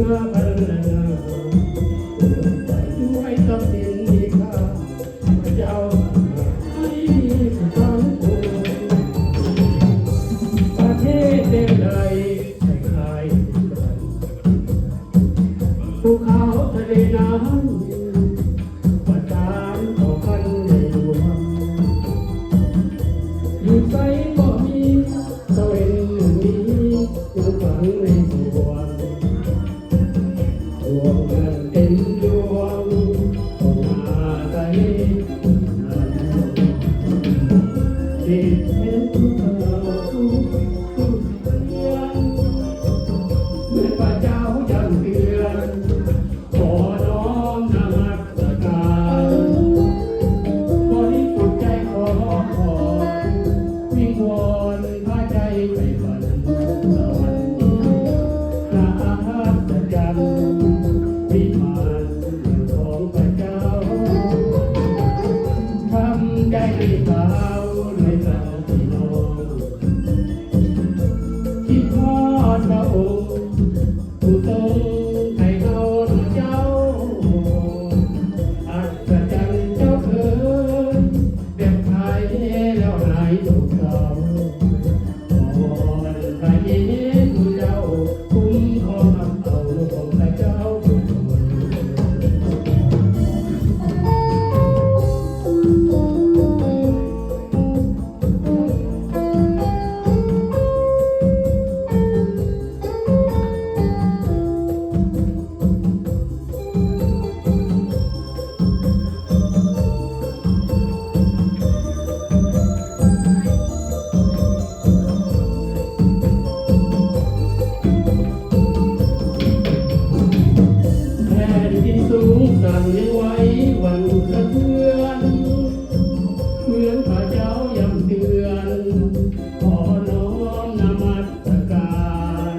ພັນລະນາ ໄປດ້ວຍຊັບສິນມີຄ່າ ພະເຈົ້າໃຫ້ທັງປວງ ປະເທດແດນໃດ ໃຫ້ຄາຍກັນ ພູເຂົາທະເລນ້ຳ ປະສານຕໍ່ກັນໃນດວງ ຢູ່ໃສກໍມີ ຕາເວັນມີ ຍັງຝັງໃນດວງ ດວງນັ້ນເຕັມດວງ ເຂົ້າມາໃສ ເດດເຫັນຜູ້ເຖົ້າ ຜູ້ເຮືອນ ແມ່ນພະເຈົ້າຢ້ຳເຕືອນ ຂໍນ້ອມນະມັດສະການ ບໍລິສຸດໃຈຂໍພອນ ວິງວອນພາໃຈໄປຝັນ ສະຫວັນດີ ໜ້າອັດສະຈັນ ວິມານຂອງພະເຈົ້າ ທຳໃຈໃຫ້ຂາວ ໃຫ້ເຈົ້າພີ່ນ້ອງ ຄິດຮອດພະອົງ ຜູ້ຊົງໄຖ່ເຮົາເນາະເຈົ້າ ອັດສະຈັນເຈົ້າເອີຍ ແບບຂາຍແລ້ວຫາຍໂສກເສົ້າ ຂໍວອນພະເຢຊູເຈົ້າ ຄຸ້ມຄອງຮັບເອົາລູກຂອງພະເຈົ້າທຸກຄົນ. ແຜ່ນດິນສູງສັ່ນໄຫວ ຫວັ່ນສະເທືອນ ເມືອງພະເຈົ້າຢ້ຳເຕືອນ ຂໍນ້ອມນະມັດສະການ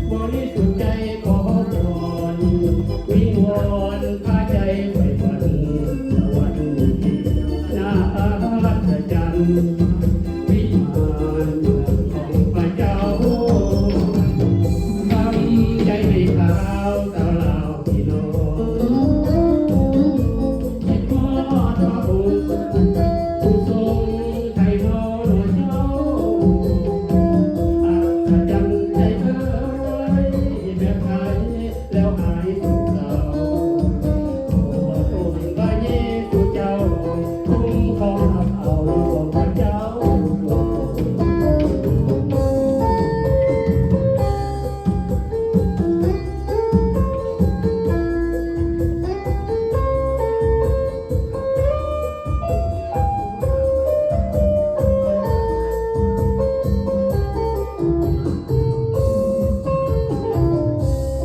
ບໍລິສຸດໃຈຂໍພອນ ວິງວອນພາໃຈໄປຝັນ ສະຫວັນດີ ໜ້າອັດສະຈັນ ວິມານຂອງພະເຈົ້າ ທຳໃຈໃຫ້ຂາວ ຊາວລາວພີ່ນ້ອງ ຄິດຮອດພະອົງ ຜູ້ຊົງໄຖ່ເຮົາເນາະເຈົ້າ ອັດສະຈັນໃຈເອີຍ ແບບໃດ ແລ້ວຫາຍໂສກເສົ້າ ຂໍຊົງພະເຢຊູເຈົ້າ ຄຸ້ມຄອງຮັບເອົາລູກຂອງພະເຈົ້າທຸກຄົນ.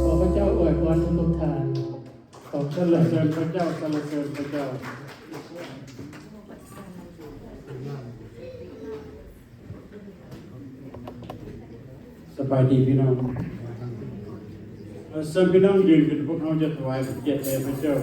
ຂໍພະເຈົ້າອວຍພອນທຸກໆທ່ານ. ຂໍສັນລະເສີນພະເຈົ້າ, ສັນລະເສີນພະເຈົ້າ. ສະບາຍດີພີ່ນ້ອງ. ເຊີນພີ່ນ້ອງຢືນຂຶ້ນ, ພວກເຮົາຈະຖວາຍກຽດແດ່ພະເຈົ້າ.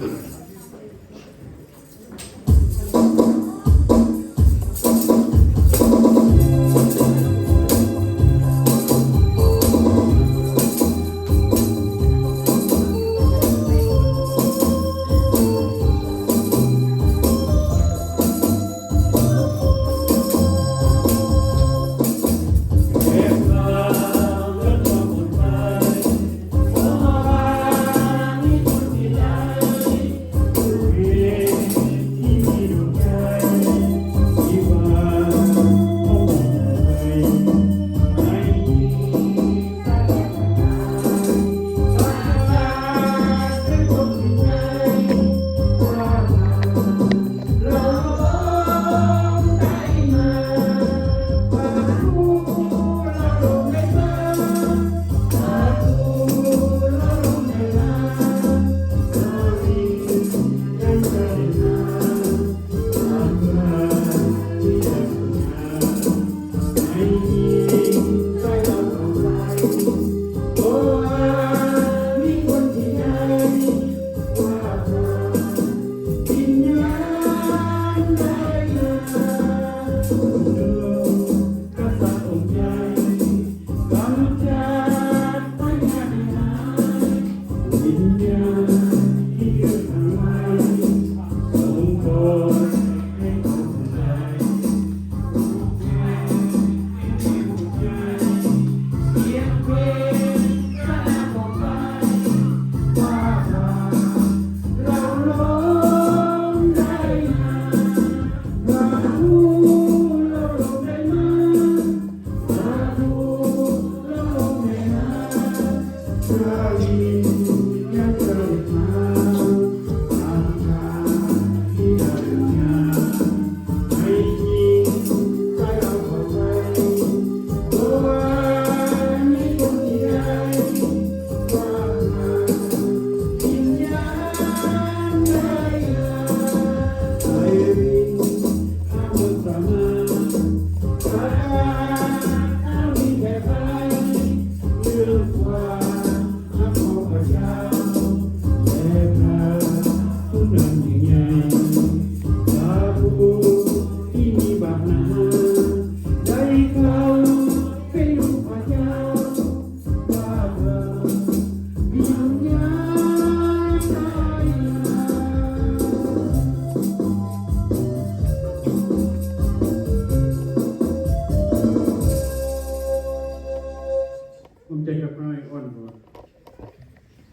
ພູມໃຈກັບຂ້ານ້ອຍອ້ອນວ່າ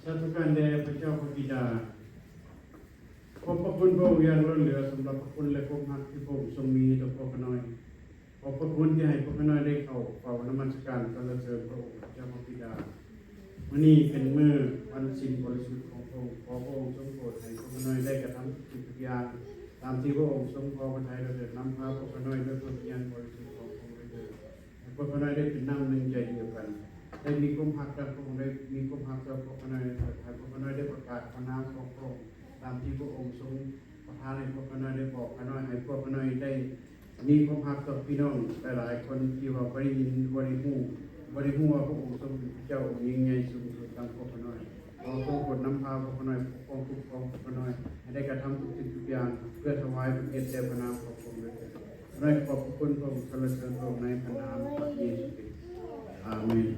ສາທຸການແດ່ພະເຈົ້າພະບິດາ, ຂອບພະຄຸນພະອົງຢ່າງລົ້ນເຫຼືອສຳລັບພະຄຸນ ແລະ ຄວາມຮັກທີ່ພະອົງຊົງມີຕໍ່ພວກຂ້ານ້ອຍ. ຂອບພະຄຸນທີ່ໃຫ້ພວກຂ້ານ້ອຍໄດ້ເຂົ້າເຝົ້ານະມັດສະການສັນລະເສີນພະອົງພະເຈົ້າພະບິດາ. ມື້ນີ້ເປັນມື້ວັນສິນບໍລິສຸດຂອງພະອົງ. ຂໍພະອົງຊົງໂປດໃຫ້ພວກຂ້ານ້ອຍໄດ້ກະທຳທຸກສິ່ງທຸກຢ່າງຕາມທີ່ພະອົງຊົງພໍພະໄທ. ແລ້ວເດີນນຳພາພວກຂ້ານ້ອຍດ້ວຍພະວິນຍານບໍລິສຸດຂອງພະອົງເດີ. ໃຫ້ພວກຂ້ານ້ອຍໄດ້ເປັນນ້ຳໜຶ່ງໃຈດຽວກັນ, ໄດ້ມີຄວາມຮັກກັບພະອົງ, ໄດ້ມີຄວາມຮັກຕໍ່ພວກຂ້ານ້ອຍ. ໃຫ້ພວກຂ້ານ້ອຍໄດ້ປະກາດພະນາມຂອງພະອົງ ຕາມທີ່ພະອົງຊົງປະທານໃຫ້ພວກຂ້ານ້ອຍໄດ້ບອກຂ້ານ້ອຍ, ໃຫ້ພວກຂ້ານ້ອຍໄດ້ມີຄວາມຮັກຕໍ່ພີ່ນ້ອງຫຼາຍໆຄົນທີ່ວ່າບໍ່ໄດ້ຍິນ, ບໍ່ໄດ້ຮູ້, ບໍ່ໄດ້ຮູ້ວ່າພະອົງຊົງເປັນພະເຈົ້າອົງຍິ່ງໃຫຍ່ສູງສຸດດັ່ງພວກຂ້ານ້ອຍ. ຂໍຊົງໂປດນຳພາພວກຂ້ານ້ອຍ, ປົກປ້ອງຄຸ້ມຄອງພວກຂ້ານ້ອຍ ໃຫ້ໄດ້ກະທຳທຸກສິ່ງທຸກຢ່າງ ເພື່ອຖວາຍພະກຽດແດ່ພະນາມຂອງພະອົງເດີ. ໄດ້ຂອບພະຄຸນພະອົງ, ສັນລະເສີນພະອົງໃນພະນາມພະເຢຊູຄຣິດ. ອາເມນ.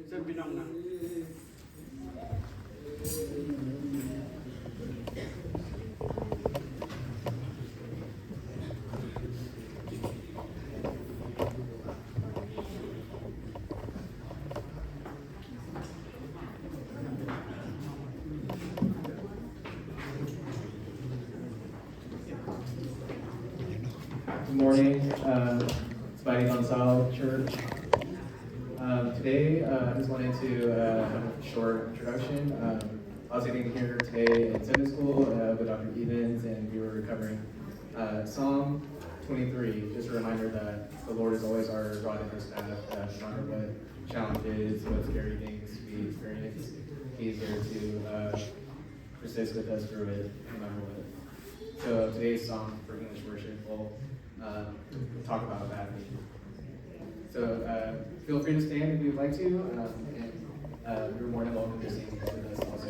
ເຊີນພີ່ນ້ອງນັ່ງ. Good morning, uh, Vaihde Donsal Church. Um, today, uh, I just wanted to, uh, have a short introduction. Um, I was sitting here today in Sunday school, uh, with Doctor Evans, and we were covering, uh, Psalm twenty-three, just a reminder that the Lord is always our rod and our staff, that no matter what challenges, what scary things we experience, He's there to uh, persist with us through it, no matter what. So today's song for English worship will uh, talk about that. So uh, feel free to stand if you'd like to, um, and uh, you're more than welcome to sing with us also.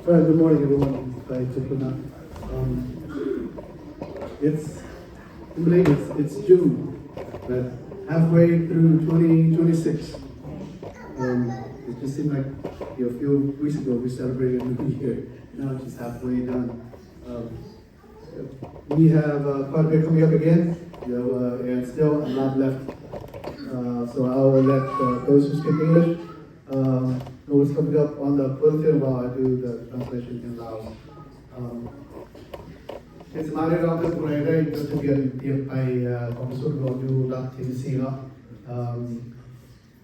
All right, good morning, everyone. Hi, Tupuna. Um, it's, I believe it's, it's June, but halfway through twenty twenty-six. Um, it just seemed like, you know, a few weeks ago we celebrated New Year. Now it's just halfway done. Um, we have, uh, quite a bit coming up again, you know, uh, and still a lot left. Uh, so I will let, uh, those who speak English, um, know what's coming up on the bulletin while I do the translation in Lao. Um, ເທດສະມານໄດ້ລອງເປັນຜູ້ໃດໄດ້ຈົດທະບຽນຕຽມໄປ ເອີ ກອງປະຊຸມຫຼວງຢູ່ລັດເທນເນຊີເນາະ. ເອີ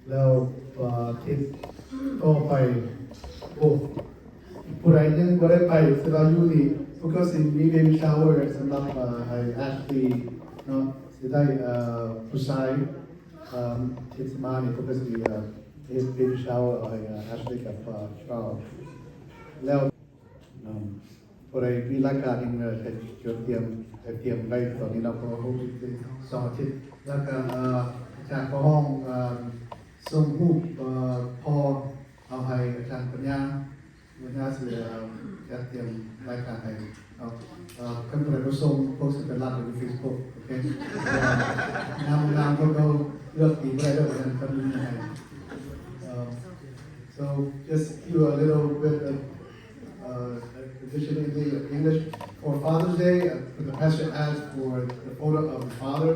ແລ້ວ ເອີ ທິດຕໍ່ໄປ ໂອ້ ຜູ້ໃດຍັງບໍ່ໄດ້ໄປ ສຳລັບຢູ່ນີ້ ພວກເຂົາຊິມີ baby shower ສຳລັບ ເອີ ໃຫ້ Ashley ເນາະ ຊິໄດ້ ເອີ ຜູ້ຊາຍ ເອີ ທິດສະມານີ້ ພວກເຂົາຊິ ເອີ ເຮັດ baby shower ໃຫ້ ເອີ Ashley ກັບ ເອີ Charles ແລ້ວ ເອີ ຜູ້ໃດມີລາຍການຫຍັງ ເອີ ໃຫ້ກຽມ ໃຫ້ກຽມໄວ້ຕອນນີ້ເນາະ ເພາະວ່າເຮົາມີສອງອາທິດ ແລ້ວກໍ ເອີ ອາຈານກໍຮ້ອງ ເອີ ສົ່ງຮູບ ເອີ ພໍ່ເອົາໃຫ້ອາຈານປັນຍາ ປັນຍາຊິ ເອີ ຈັດກຽມລາຍການໃຫ້ເນາະ. ເອີ ຄັນຜູ້ໃດບໍ່ສົ່ງ ພວກຊິໄປລັດຢູ່ Facebook ໂອເຄ ງາມ ງາມ ເຂົາ ເຂົາເລືອກຕີບໍ່ໄດ້ເດີ ເຂົາເລືອກຕີບໍ່ໄດ້. ເອີ So just give you a little bit of, uh, addition in the English. For Father's Day, uh, the pastor asked for the photo of the father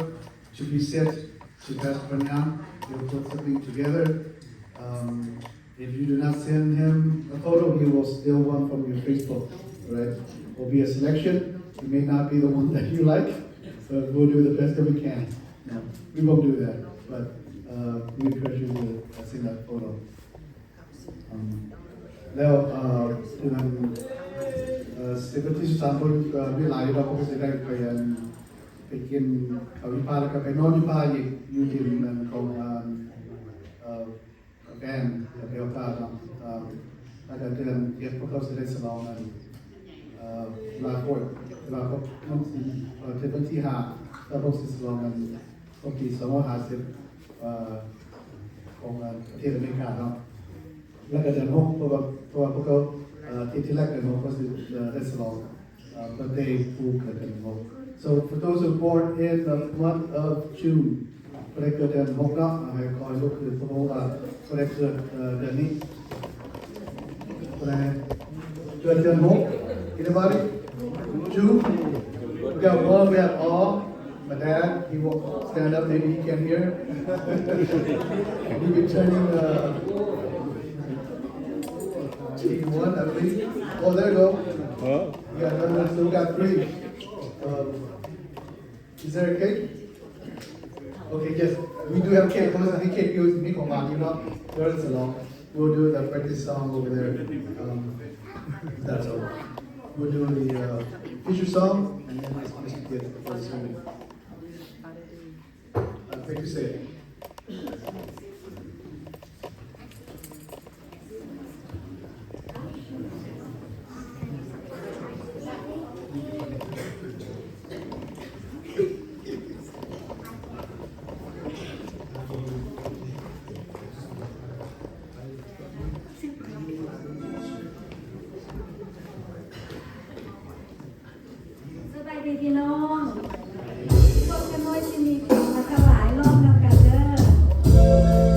to be sent to Pastor Panyang. They'll put something together. Um, if you do not send him a photo, he will steal one from your Facebook, right? Will be a selection. It may not be the one that you like, but we'll do the best that we can. No, we won't do that, but, uh, we encourage you to, uh, send that photo. ເອີ ແລ້ວ ເອີ ເດືອນ ເອີ ສິບວັນທີສິບສາມ ເພິ່ນ ເອີ ມີຫຼາຍຢູ່ດອກ ເພິ່ນກໍຊິໄດ້ໄປ ອັນ ໄປກິນເຂົ້າຢູ່ປ່າ ແລ້ວກໍໄປນອນຢູ່ປ່າອີກ ຢູ່ດິນ ອັນ ຂອງ ອັນ ເອີ ແບນ ແລ້ວກໍເອົາປ່າເນາະ. ເອີ ແລ້ວກໍເດືອນເຈັດ ພວກເຂົາຊິໄດ້ສະຫຼອງ ອັນ ເອີ July Fourth July Fourth ວັນທີ ເອີ ເຖິງວັນທີຫ້າ ແລ້ວພວກຊິສະຫຼອງ ອັນ ຂອງປີສອງພັນຫ້າສິບ ເອີ ຂອງ ເອີ ປະເທດອາເມລິກາເນາະ. ແລ້ວກໍເດືອນຫົກ ເພາະວ່າ ເພາະວ່າພວກເຂົາ ເອີ ທິດທີ່ແລກເດືອນຫົກ ເຂົາຊິ ເອີ ໄດ້ສະຫຼອງ ເອີ ເບີດເດຜູ້ເກີດເດືອນຫົກ. So for those who born in the month of June ຜູ້ໃດເກີດເດືອນຫົກເນາະ ໃຫ້ຂໍໃຫ້ລຸກຂຶ້ນ ເພາະວ່າຜູ້ໃດເກີດ ເອີ ເດືອນນີ້ ເອີ ເດືອນຫົກ anybody? Two? We got one, we have all. My dad, he won't stand up, maybe he can't hear. He be turning, uh, eighty-one, I believe. Oh, there you go. Oh. We got another one, so we got three. Um, Is there a cake? Okay, yes, we do have cake. ເພາະວ່າມີເຄັກຢູ່ ມີຂອງຫວານຢູ່ເນາະ. There is a song. We'll do the practice song over there. Um, that's all. We'll do the, uh, feature song, and then let's, let's get the first one. Uh, thank you, say. ສະບາຍດີພີ່ນ້ອງ ພົບກັນໃໝ່ທີ່ນີ້ ມາຖວາຍຮ້ອງນຳກັນເດີ.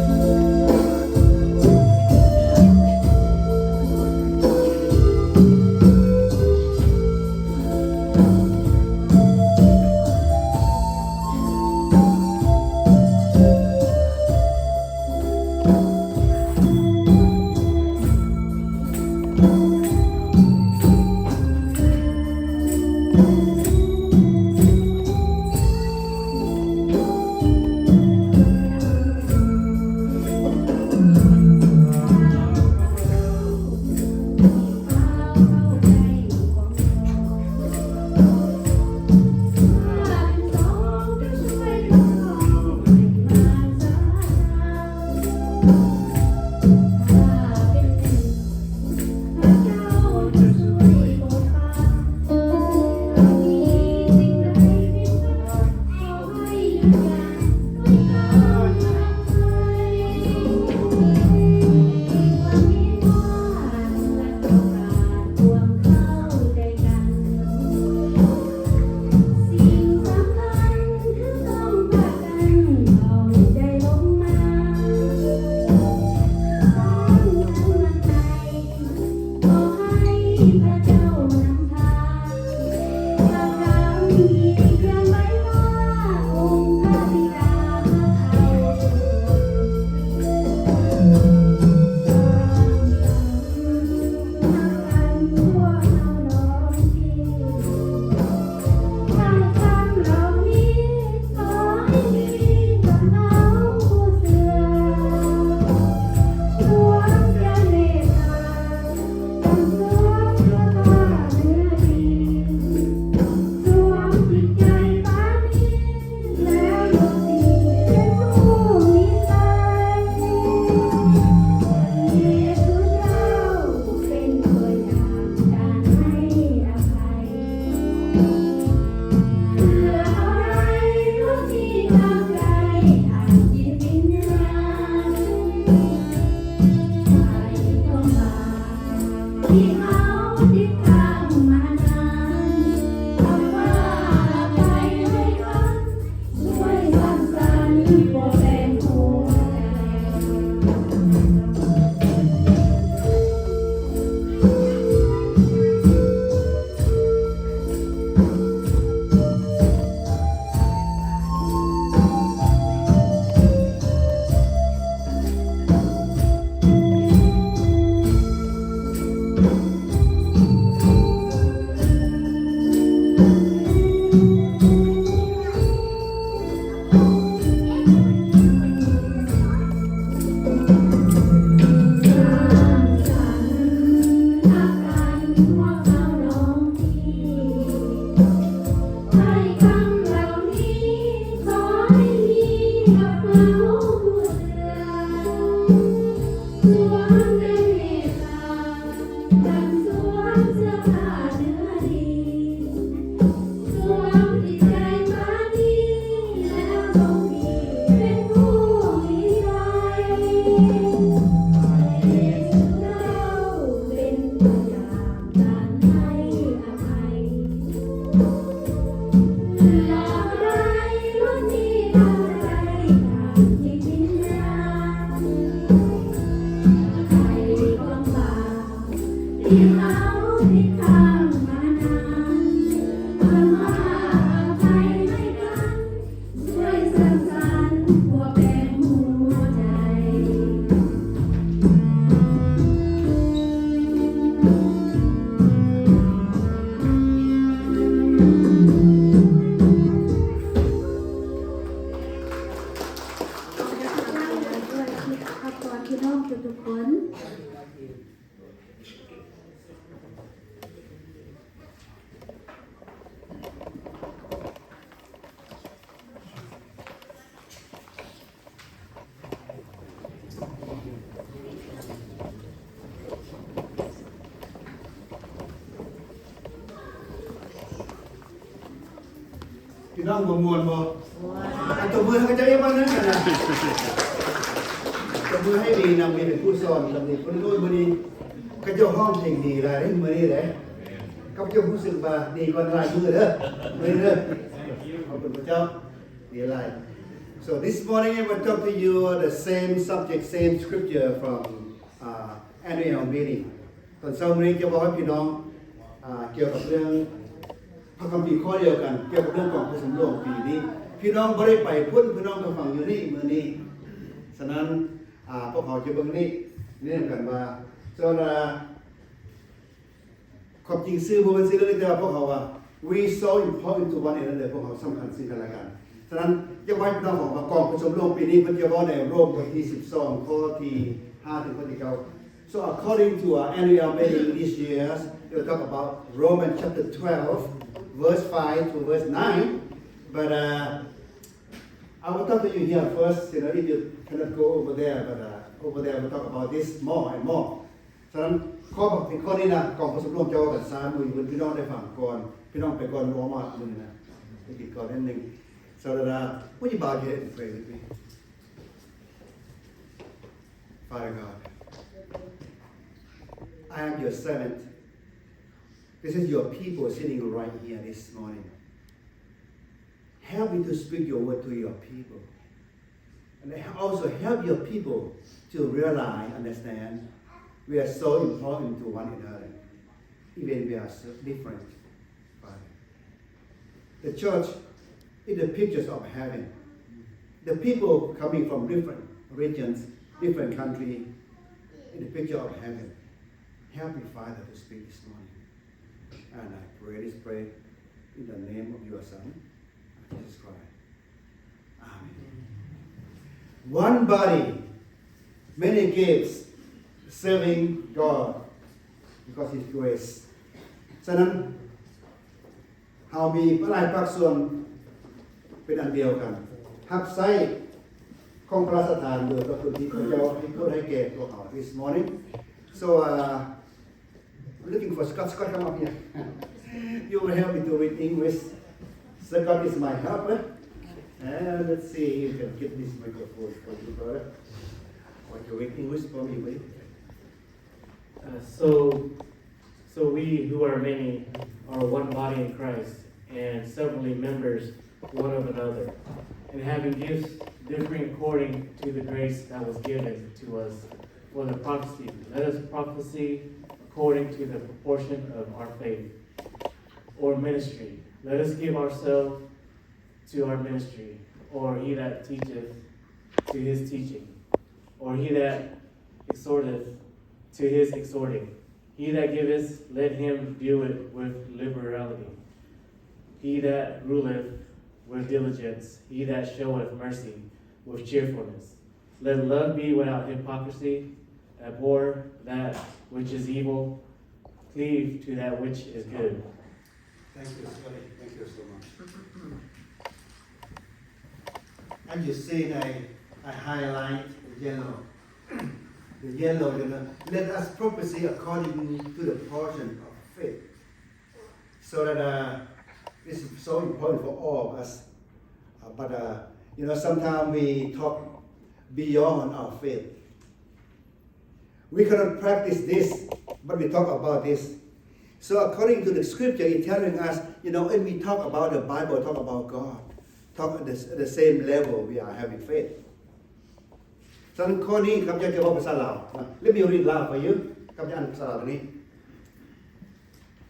ที่เราผิดทางมานาน คำว่าอภัยไม่กลั้น ช่วยสร้างสรรค์หัวแปลงหัวใจ ขอบคุณพี่น้องทุกๆคน พี่น้องบ่ม่วนบ่? ม่วน อ่ะ ตบมือให้เขาเจ้าอีกบาดหนึ่งกันนะ ตบมือให้ดีนำ มีเป็นผู้สอนนำ ดี คนโน้นคนนี้ เขาเจ้าฮ้องเพลงดีหลายมื้อนี้แหละ ข้าพเจ้ารู้สึกว่าดีกว่าหลายมื้อเด้อ มื้อนี้เด้อ ขอบคุณพระเจ้า ดีหลาย So this morning I will talk to you the same subject, same scripture from uh, annual meeting. ตอนเช้ามื้อนี้จะบอกให้พี่น้อง อ่า เกี่ยวกับเรื่องพระคัมภีร์ข้อเดียวกัน เกี่ยวกับเรื่องกองประชุมโลกปีนี้ พี่น้องบ่ได้ไปพุ้น พี่น้องก็ฟังอยู่นี่มื้อนี้ ฉะนั้น อ่า พวกเขาจะเบิ่งนี่ นี่นำกันว่า so the ความจริงซื่อบ่แม่นซื่อเรื่องนี้ แต่ว่าพวกเขาว่า we so important to one another พวกเขาสำคัญซึ่งกันและกัน ฉะนั้นอยากให้พี่น้องฟังว่ากองประชุมโลกปีนี้เพิ่นจะเว้าในโรมบทที่สิบสอง ข้อที่ห้าถึงข้อที่เก้า So according to our annual meeting this year, they will talk about Romans chapter twelve, verse five to verse nine. But uh, I will talk to you here first, you know, if you cannot go over there, but uh, over there we'll talk about this more and more. ฉะนั้นข้อบัก ข้อนี้นะ กองประชุมร่วมจะเว้ากันสามมื้อ พี่น้องได้ฟังก่อน พี่น้องไปก่อน warm up มื้อนี้นะ ไปกินก่อนนิดนึง So that uh, would you bow your head and pray with me? Father God, I am your servant. This is your people sitting right here this morning. Help me to speak your word to your people. And also help your people to realize, understand, we are so important to one another, even we are so different. Father. The church is the pictures of heaven. The people coming from different regions, different country, is the picture of heaven. Help me, Father, to speak this morning. And I pray this prayer in the name of your Son, Jesus Christ. Amen. One body, many gifts, serving God because His grace. ฉะนั้น เฮามีหลายภาคส่วนเป็นอันเดียวกัน รับใช้ของพระราชทานโดยพระคุณที่พระเจ้าให้โปรดให้แก่พวกเรา this morning. So uh, I'm looking for Scott. Scott, come up here. You will help me to read English. Scott is my helper. And let's see if you can get this microphone for you, brother. Want to read English for me, will you? Uh, so, so we who are many are one body in Christ, and severally members one of another, and having gifts differing according to the grace that was given to us for the prophecy. Let us prophesy according to the proportion of our faith or ministry. Let us give ourselves to our ministry, or he that teacheth to his teaching, or he that exhorteth to his exhorting. He that giveth, let him do it with liberality. He that ruleth, with diligence. He that showeth mercy, with cheerfulness. Let love be without hypocrisy. Abhor that which is evil. Cleave to that which is good. Thank you, Scotty. Thank you so much. As you see, I, I highlight the yellow. The yellow, you know, let us prophecy according to the portion of faith. So that uh, this is so important for all of us. Uh, but uh, you know, sometimes we talk beyond our faith. We cannot practice this, but we talk about this. So according to the scripture, it's telling us, you know, when we talk about the Bible, talk about God, talk at the, at the same level we are having faith. ສະນັ້ນ ຂໍ້ນີ້ຂ້າພະເຈົ້າຈະເວົ້າພາສາລາວ. Let me read Lao for you. ຂ້າພະເຈົ້າອ່ານພາສາລາວຕົວນີ້.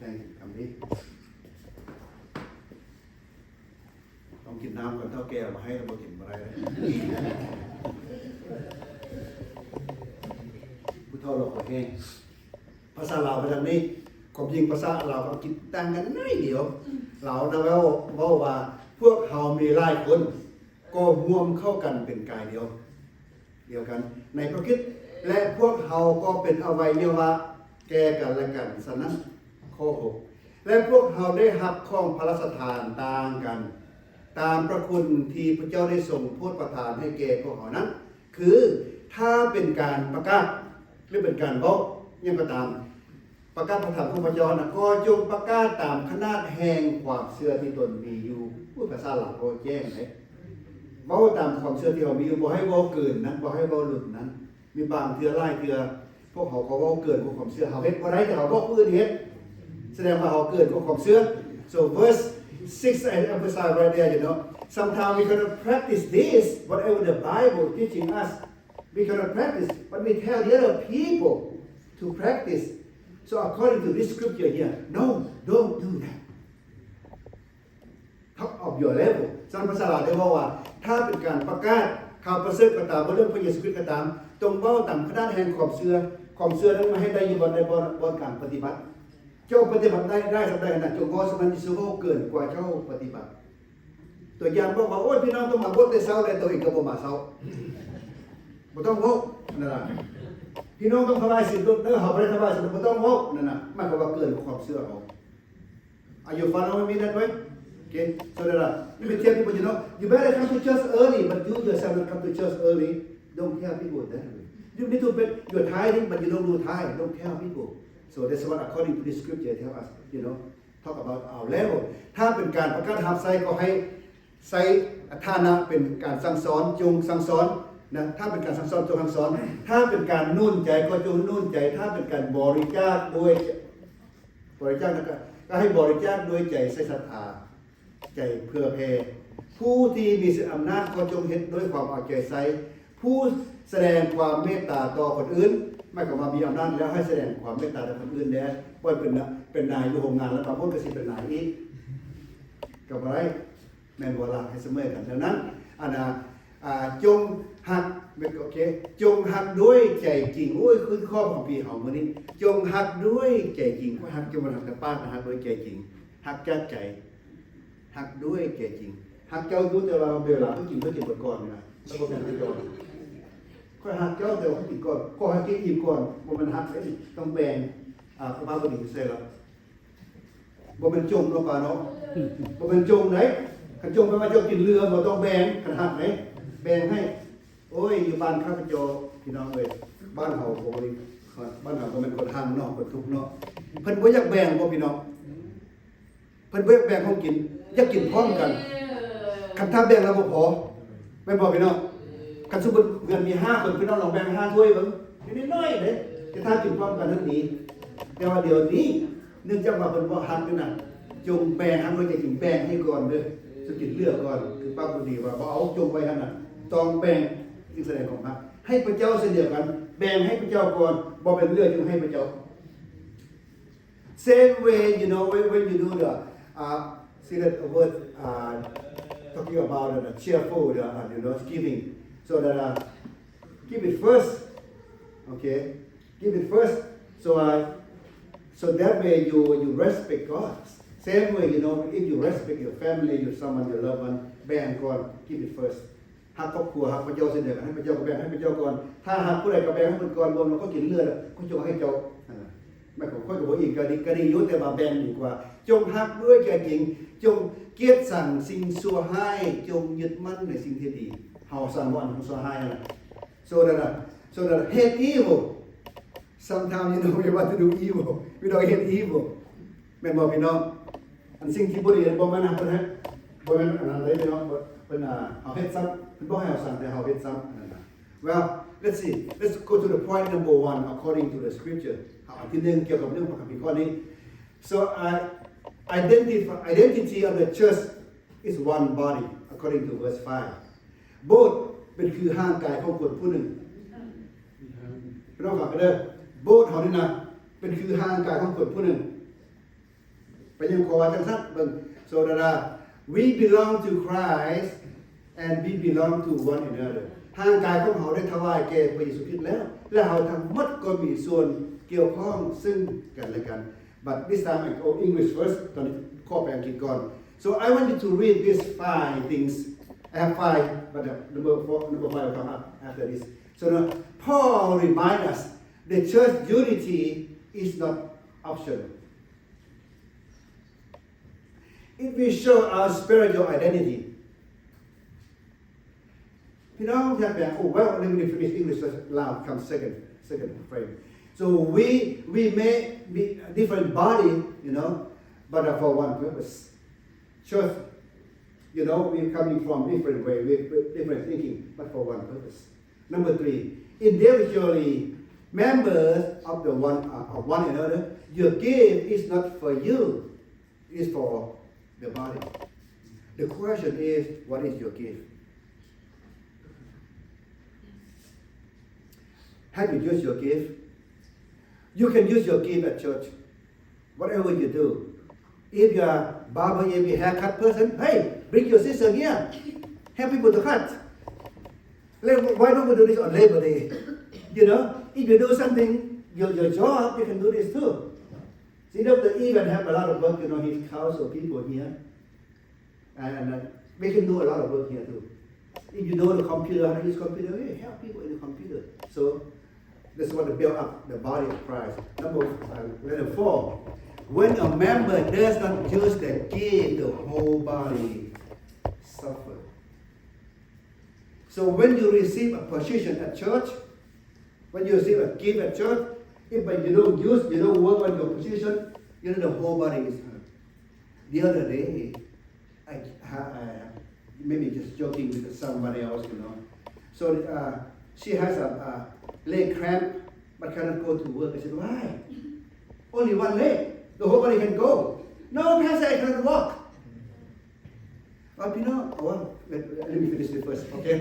ໃນຄຳນີ້ ຕ້ອງກິນນ້ຳກ່ອນ ເຖົ້າແກ່ເອົາມາໃຫ້ແລ້ວບໍ່ກິນບໍ່ໄດ້ເດ້. ຜູ້ເຖົ້າລາວກໍແຮງ. ພາສາລາວໄປທາງນີ້ ຄວາມຈິງພາສາລາວກັບອັງກິດຕ່າງກັນໜ້ອຍດຽວ. ລາວນະເວົ້າ ເວົ້າວ່າ ພວກເຮົາມີຫຼາຍຄົນ ກໍຮ່ວມເຂົ້າກັນເປັນກາຍດຽວ ດຽວກັນໃນພະຄຣິດ ແລະ ພວກເຮົາກໍເປັນອະໄວຍະວະແກ່ກັນແລະກັນ. ສະນັ້ນ ຂໍ້ຫົກ ແລະ ພວກເຮົາໄດ້ຮັບຂອງພະລາຊະທານຕ່າງກັນ ຕາມພະຄຸນທີ່ພະເຈົ້າໄດ້ຊົງໂປດປະທານໃຫ້ແກ່ພວກເຮົານັ້ນ ຄື ຖ້າເປັນການປະກາດ ຫຼື ເປັນການເວົ້າຫຍັງກໍຕາມ ປະກາດພະທຳຂອງພະເຈົ້ານະ ກໍຈົ່ງປະກາດຕາມຂະໜາດແຫ່ງຄວາມເຊື່ອທີ່ຕົນມີຢູ່. ໂອ້ຍ ພາສາລາວເວົ້າແຈ້ງເດ້ ເວົ້າຕາມຄວາມເຊື່ອທີ່ເຮົາມີຢູ່ ບໍ່ໃຫ້ເວົ້າເກີນນັ້ນ ບໍ່ໃຫ້ເວົ້າຫຼຸດນັ້ນ. ມີບາງເທື່ອ ຫຼາຍເທື່ອ ພວກເຮົາກໍເວົ້າເກີນກວ່າຄວາມເຊື່ອ ເຮົາເຮັດບໍ່ໄດ້ ແຕ່ເຮົາບອກຜູ້ອື່ນເຮັດ ສະແດງວ່າເຮົາເກີນກວ່າຄວາມເຊື່ອ. So verse six, I emphasize right there, you know, sometimes we cannot practice this, whatever the Bible teaching us, we cannot practice, but we tell the other people to practice. So according to this scripture here, no, don't do that. Top of your level. ສະນັ້ນພາສາລາວໄດ້ເວົ້າວ່າ ຖ້າເປັນການປະກາດຂ່າວປະເສີດກໍຕາມ ບໍ່ເລື່ອງພະເຢຊູຄຣິດກໍຕາມ ຈົ່ງເວົ້າຕາມຂະໜາດແຫ່ງຄວາມເຊື່ອ. ຄວາມເຊື່ອນັ້ນມາເຮັດໄດ້ຢູ່ບ່ອນໃດ? ບ່ອນ ບ່ອນການປະຕິບັດ. ເຈົ້າປະຕິບັດໄດ້ ໄດ້ສ່ຳໃດຫັ້ນນະ ຈົ່ງເວົ້າສ່ຳນັ້ນ ຢ່າສູ່ເວົ້າເກີນກວ່າເຈົ້າປະຕິບັດ. ຕົວຢ່າງບອກວ່າ ໂອ້ຍ ພີ່ນ້ອງຕ້ອງມາໂບດແຕ່ເຊົ້າ ແຕ່ຕົວເອງກໍບໍ່ມາເຊົ້າ. ບໍ່ຕ້ອງເວົ້ານັ້ນນະ. ພີ່ນ້ອງຕ້ອງຖວາຍສິນໂດດເດີ ເຮົາບໍ່ໄດ້ຖວາຍສິນໂດດ ບໍ່ຕ້ອງເວົ້ານັ້ນນະ. ໝາຍຄວາມວ່າເກີນຄວາມເຊື່ອເຮົາ. Are you following me that way? Okay. So that, uh, you can tell people, you know, you better come to church early, but you yourself don't come to church early. Don't tell people that way. You need to be, you're tithing, but you don't do tithe. Don't tell people. So that's what according to the scripture tell us, you know, talk about our level. ຖ້າເປັນການປະກາດຮັບໃຊ້ ກໍໃຫ້ໃຊ້ຖານະເປັນການສັ່ງສອນ, ຈົ່ງສັ່ງສອນນະ. ຖ້າເປັນການສັ່ງສອນ, ຈົ່ງສັ່ງສອນ. ຖ້າເປັນການໜູນໃຈ, ກໍຈົ່ງໜູນໃຈ. ຖ້າເປັນການບໍລິຈາກດ້ວຍ ບໍລິຈາກນັ້ນກໍ ກໍໃຫ້ບໍລິຈາກດ້ວຍໃຈໃສ່ສັດທາ, ໃຈເພື່ອແຜ່. ຜູ້ທີ່ມີອຳນາດກໍຈົ່ງເຮັດດ້ວຍຄວາມເອົາໃຈໃສ່. ຜູ້ສະແດງຄວາມເມດຕາຕໍ່ຄົນອື່ນ, ໝາຍຄວາມວ່າມີອຳນາດແລ້ວໃຫ້ສະແດງຄວາມເມດຕາຕໍ່ຄົນອື່ນແດ່. ບໍ່ເປັນນາ, ເປັນນາຍຢູ່ໂຮງງານ ແລ້ວບາງຄົນກໍຊິເປັນນາຍອີກ ກໍບໍ່ໄດ້. ແມ່ນບໍ່ລະ? ໃຫ້ສະເໝີກັນ. ດັ່ງນັ້ນ ອັນນ່າ ອ່າ ຈົ່ງຮັກ ໂອເຄ ຈົ່ງຮັກດ້ວຍໃຈຈິງ. ໂອ້ຍ ຄືຂໍ້ຄຳພີເຮົາມື້ນີ້ ຈົ່ງຮັກດ້ວຍໃຈຈິງ. ຂ້ອຍຮັກ ຈົ່ງບໍ່ໄດ້ຮັກແຕ່ປາກນະ, ຮັກດ້ວຍໃຈຈິງ, ຮັກຈາກໃຈ, ຮັກດ້ວຍໃຈຈິງ. ຮັກເຈົ້າຢູ່ ແຕ່ວ່າເວລາເຂົາກິນ ເຂົາກິນເບິດກ່ອນນະ, ແລ້ວບໍ່ແບ່ງໃຫ້ເຈົ້າ. ຂ້ອຍຮັກເຈົ້າ ແຕ່ວ່າເຂົາກິນກ່ອນ, ຂໍໃຫ້ກິນອີກກ່ອນ, ບໍ່ແມ່ນຮັກເດ້, ຕ້ອງແບ່ງ. ອ່າ ພະບາດບໍ່ດີໃສ່ລະ. ບໍ່ແມ່ນຈົ່ງເນາະ ປ້າເນາະ, ບໍ່ແມ່ນຈົ່ງໃດ. ຄັນຈົ່ງແປວ່າເຈົ້າກິນເຫຼືອ, ບໍ່ຕ້ອງແບ່ງ. ຄັນຮັກໃດ ແບ່ງໃຫ້. ໂອ້ຍ ຢູ່ບ້ານຂ້າພະເຈົ້າ ພີ່ນ້ອງເອີຍ, ບ້ານເຮົາບໍ່ໄດ້, ບ້ານເຮົາບໍ່ແມ່ນຄົນຮັ່ງເນາະ, ຄົນທຸກເນາະ. ເພິ່ນບໍ່ຢາກແບ່ງບໍ່ ພີ່ນ້ອງ? ເພິ່ນບໍ່ຢາກແບ່ງຂອງກິນ, ຢາກກິນພ້ອມກັນ. ຄັນຖ້າແບ່ງແລ້ວບໍ່ພໍ ແມ່ນບໍ່ ພີ່ນ້ອງ? ຄັນສົມມຸດເຮືອນມີຫ້າຄົນ ພີ່ນ້ອງລອງແບ່ງຫ້າຖ້ວຍເບິ່ງ, ນິດໜ້ອຍເດ້, ແຕ່ຖ້າກິນພ້ອມກັນນັ້ນດີ. ແຕ່ວ່າດຽວນີ້ ເນື່ອງຈາກວ່າເພິ່ນບໍ່ຮັກນີ້ນະ, ຈົ່ງແບ່ງ, ຮັກດ້ວຍໃຈຈິງ, ແບ່ງໃຫ້ກ່ອນເດີ້, ສຸກິນເຫຼືອກ່ອນ. ຄືປາບບຸນດີວ່າບໍ່ເອົາຈົ່ງໄວ້ຫັ້ນນະ, ຕ້ອງແບ່ງ, ຈຶ່ງສະແດງຄວາມຮັກ. ໃຫ້ພະເຈົ້າເຊັ່ນດຽວກັນ, ແບ່ງໃຫ້ພະເຈົ້າກ່ອນ, ບໍ່ແມ່ນເຫຼືອຈຶ່ງໃຫ້ພະເຈົ້າ. Same way, you know, when, when you do the, uh, see that word, uh, talking about the cheerful, the, uh, you know, giving. So that, uh, give it first, okay? Give it first. So, uh, so that way you, you respect God. Same way, you know, if you respect your family, your someone, your loved one, ແບ່ງກ່ອນ, give it first. ຮັກຄອບຄົວ, ຮັກພະເຈົ້າເຊັ່ນດຽວກັນ, ໃຫ້ພະເຈົ້າກໍແບ່ງໃຫ້ພະເຈົ້າກ່ອນ. ຖ້າຮັກຜູ້ໃດກໍແບ່ງໃຫ້ເພິ່ນກ່ອນ, ລວມແລ້ວກໍກິນເຫຼືອແລ້ວ ກໍຈົ່ງໃຫ້ເຈົ້າ. ອັນນັ້ນ ໝາຍຄວາມ ຂ້ອຍກໍບໍ່ອີງ ກໍດີ, ກໍດີຢູ່, ແຕ່ວ່າແບ່ງດີກວ່າ. ຈົ່ງຮັກດ້ວຍໃຈຈິງ, ຈົ່ງກຽດຊັງສິ່ງຊົ່ວຮ້າຍ, ຈົ່ງຍຶດໝັ້ນໃນສິ່ງທີ່ດີ. ເຮົາສ້າງບໍ່ອັນທີ່ຊົ່ວຮ້າຍຫັ້ນນະ. So that, uh, so that hate evil. Sometimes, you know, we want to do evil. We don't hate evil. ແມ່ນບໍ່ ພີ່ນ້ອງ? ອັນສິ່ງທີ່ບໍ່ດີ ບໍ່ແມ່ນເຮົາເຮັດ, ບໍ່ແມ່ນອັນນັ້ນເດ້ ພີ່ນ້ອງ. ເພິ່ນ ເພິ່ນ ອ່າ ເຮົາເຮັດຊ້ຳ, ເພິ່ນບໍ່ໃຫ້ເຮົາສ້າງ, ແຕ່ເຮົາເຮັດຊ້ຳ ອັນນັ້ນນະ. Well, let's see. Let's go to the point number one according to the scripture. ເຮົາອັນທີໜຶ່ງ ກ່ຽວກັບເລື່ອງພະຄຳພີຂໍ້ນີ້. So, uh, identif-, identity of the church is one body according to verse five. ໂບດເປັນຄືຮ່າງກາຍຂອງຄົນຜູ້ໜຶ່ງ. ພີ່ນ້ອງຟັງເດີ, ໂບດເຮົານີ້ນະ ເປັນຄືຮ່າງກາຍຂອງຄົນຜູ້ໜຶ່ງ. ກໍຍັງຂໍວ່າຈັ່ງຊັ້ນ ເບິ່ງ so that uh, we belong to Christ and we belong to one another. ຮ່າງກາຍຂອງເຮົາໄດ້ຖວາຍແກ່ພະເຢຊູຄຣິດແລ້ວ ແລະ ເຮົາທັງໝົດກໍມີສ່ວນກ່ຽວຂ້ອງຊຶ່ງກັນແລະກັນ. But this time I go English first. ຕອນນີ້ຂໍໄປອັງກິດກ່ອນ. So I want you to read these five things. I have five, but uh, number four, number five will come up after this. So now, Paul reminds us the church unity is not optional. It will show our spiritual identity. ພີ່ນ້ອງຢາກແປງ Oh, well, let me finish English, ລາວ come second, second frame. So we, we may be a different body, you know, but for one purpose. Church, you know, we coming from different way, with different thinking, but for one purpose. Number three, individually, members of the one, uh, of one another, your gift is not for you, it's for the body. The question is, what is your gift? Have you used your gift? You can use your gift at church. Whatever you do, if you are barber, if you haircut person, hey, bring your sister here. Help people to cut. Let, why don't we do this on Labor Day? You know, if you do something, your, your job, you can do this too. See, Doctor Even have a lot of work, you know, he counsel people here. And, and uh, we can do a lot of work here too. If you know the computer, how to use computer, hey, help people in the computer. So that's what to build up the body of Christ. Number uh, letter four. When a member does not use the gift, the whole body suffer. So when you receive a position at church, when you receive a gift at church, if you don't use, you don't work on your position, you know the whole body is hurt. The other day, I, I, I maybe just joking with somebody else, you know. So uh, she has a, a leg cramp, but cannot go to work. I said, why? Only one leg. The whole body can go. No, Pastor, I cannot walk. ວ່າພີ່ນ້ອງ ເອົາວ່າ let, let me finish this first, okay?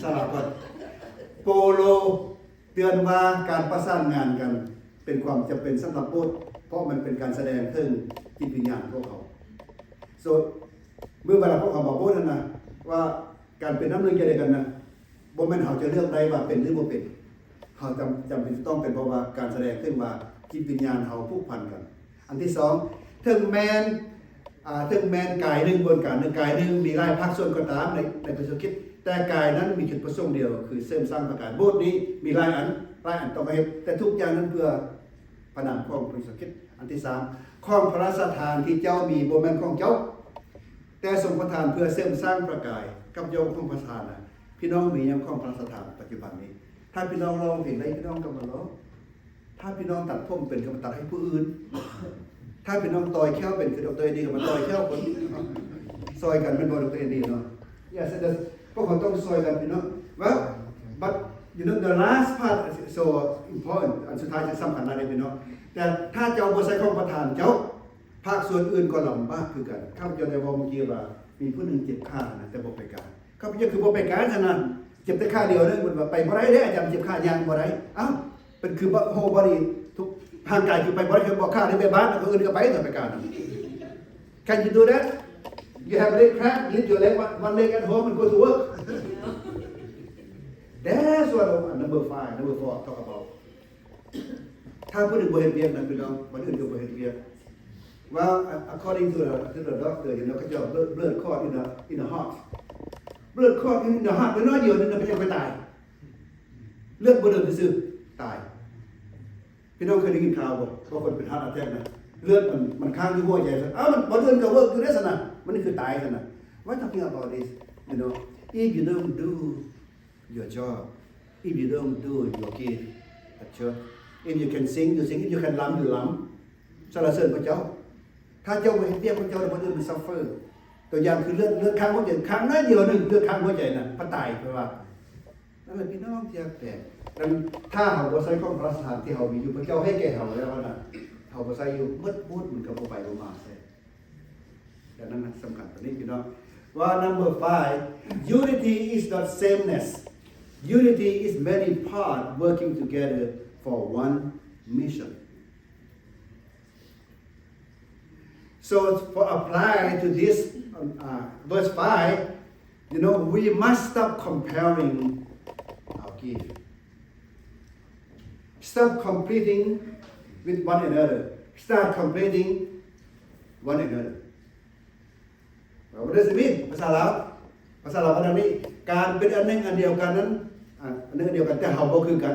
ສາລະກ່ອນ. ໂປໂລເຕືອນວ່າການປະສານງານກັນເປັນຄວາມຈຳເປັນສຳລັບໂບດ ເພາະມັນເປັນການສະແດງເຖິງຈິດວິນຍານຂອງເຮົາ. So ເມື່ອເວລາພວກເຮົາມາໂບດນັ້ນນະ ວ່າການເປັນນ້ຳໜຶ່ງໃຈດຽວກັນນະ ບໍ່ແມ່ນເຮົາຈະເລືອກໄດ້ວ່າເປັນຫຼືບໍ່ເປັນ. ເຮົາຈຳ, ຈຳເປັນຈະຕ້ອງເປັນ ເພາະວ່າການສະແດງເຖິງວ່າຈິດວິນຍານເຮົາຜູກພັນກັນ. ອັນທີສອງ, ເຖິງແມ່ນ, ອາ, ເຖິງແມ່ນກາຍໜຶ່ງ, ບົນກາຍໜຶ່ງ, ກາຍໜຶ່ງມີຫຼາຍພາກສ່ວນກໍຕາມໃນ, ໃນພະເຢຊູຄຣິດ, ແຕ່ກາຍນັ້ນມີຈຸດປະສົງດຽວ, ຄືເສີມສ້າງພະກາຍ. ໂບດນີ້ມີຫຼາຍອັນ, ຫຼາຍອັນຕ້ອງເຮັດ, ແຕ່ທຸກຢ່າງນັ້ນເພື່ອ ພະນາມຂອງພະເຢຊູຄຣິດ. ອັນທີສາມ, ຂອງພະລາຊະທານທີ່ເຈົ້າມີບໍ່ແມ່ນຂອງເຈົ້າ, ແຕ່ຊົງປະທານເພື່ອເສີມສ້າງພະກາຍກັບຢອດຂອງພະປະທານນະ. ພີ່ນ້ອງມີຫຍັງຂອງພະລາຊະທານປັດຈຸບັນນີ້? ຖ້າພີ່ນ້ອງຮ້ອງເພງໄດ້, ພີ່ນ້ອງກໍມາຮ້ອງ. ຖ້າພີ່ນ້ອງຕັດຜົມເປັນ, ກໍມາຕັດໃຫ້ຜູ້ອື່ນ. ຖ້າພີ່ນ້ອງຕ່ອຍແຂ້ວເປັນ, ຄືດອກເຕີ ເອນດີ ກໍມາຕ່ອຍແຂ້ວຄົນ. ຊ່ອຍກັນແມ່ນບໍ່, ດອກເຕີ ເອນດີ ເນາະ? Yes, it does. ພວກເຮົາຕ້ອງຊ່ອຍກັນພີ່ນ້ອງ. Well, but you know the last part is so important. ອັນສຸດທ້າຍທີ່ສຳຄັນຫຼາຍເດ້ພີ່ນ້ອງ. ແຕ່ຖ້າເຈົ້າບໍ່ໃຊ້ຂອງປະທານເຈົ້າ, ພາກສ່ວນອື່ນກໍລຳບາກຄືກັນ. ຂ້າພະເຈົ້າໄດ້ເວົ້າເມື່ອກີ້ວ່າ ມີຜູ້ໜຶ່ງເຈັບຂານະ ແຕ່ບໍ່ໄປການ. ຂ້າພະເຈົ້າຄືບໍ່ໄປການຊັ້ນນະ? ເຈັບແຕ່ຂາດຽວເດ້, ມັນວ່າໄປບໍ່ໄດ້ເດ້, ອາຈານເຈັບຂາຍ່າງບໍ່ໄດ້. ອ້າວ, ເປັນຄື whole body ທຸກຮ່າງກາຍຄືໄປບໍ່ໄດ້, ຄືບໍ່ຂາດໄດ້ໄປບ້ານ, ແລ້ວຄົນອື່ນກໍໄປ, ແຕ່ໄປການ. Can you do that? You have leg cramp, leave your leg, one, one leg at home and go to work. That's what number five, number four talk about. ຖ້າຜູ້ໜຶ່ງບໍ່ເຮັດວຽກນະ ພີ່ນ້ອງ, ຄົນອື່ນກໍບໍ່ເຮັດວຽກ. Well, according to the, to the doctor, you know, ເຂົາເຈົ້າ blood, blood clot in the, in the heart. Blood clot in the heart ນ້ອຍດຽວໜຶ່ງນະ ເປັນຫຍັງໄປຕາຍ? ເລືອດບໍ່ເດີນຊື່ໆ ຕາຍ. ພີ່ນ້ອງເຄີຍໄດ້ຍິນຂ່າວບໍ່ ວ່າຄົນເປັນ heart attack ນະ ເລືອດມັນ, ມັນຄ້າງຢູ່ຫົວໃຈຊັ້ນ, ອ້າວ ມັນບໍ່ເດີນກໍ work ຢູ່ໄດ້ຊັ້ນນະ, ມັນຄືຕາຍຊັ້ນນະ. Why talking about this? You know, if you don't do your job, if you don't do your gift at church, if you can sing, you sing, if you can ລຳ, you ລຳ ສັນລະເສີນພະເຈົ້າ. ຖ້າເຈົ້າບໍ່ເຮັດວຽກພະເຈົ້າ, ແລ້ວຄົນອື່ນມັນ suffer. ຕົວຢ່າງຄືເລືອດ, ເລືອດຄ້າງຫົວໃຈ, ຄ້າງໜ້ອຍດຽວໜຶ່ງ, ເລືອດຄ້າງຫົວໃຈນະ ພັດຕາຍ, ເພິ່ນວ່າ. ນັ້ນແຫຼະພີ່ນ້ອງທີ່ຮັກແພງ, ດັ່ງນັ້ນ ຖ້າເຮົາບໍ່ໃຊ້ຂອງພະລາຊະທານທີ່ເຮົາມີຢູ່, ພະເຈົ້າໃຫ້ແກ່ເຮົາແລ້ວນະ, ເຮົາບໍ່ໃຊ້ຢູ່, ໝົດບູດມັນກໍບໍ່ໄປບໍ່ມາໃສ. ດັ່ງນັ້ນນະ ສຳຄັນປານນີ້ພີ່ນ້ອງ. ວ່າ number five, unity is not sameness. Unity is many part working together for one mission. So for apply to this, um, uh, verse five, you know, we must stop comparing our gift. Stop competing with one another. Start competing one another. What does it mean? ພາສາລາວ ພາສາລາວວ່າແນວນີ້ ການເປັນອັນໜຶ່ງອັນດຽວກັນນັ້ນ ອາ ອັນໜຶ່ງອັນດຽວກັນ ແຕ່ເຮົາບໍ່ຄືກັນ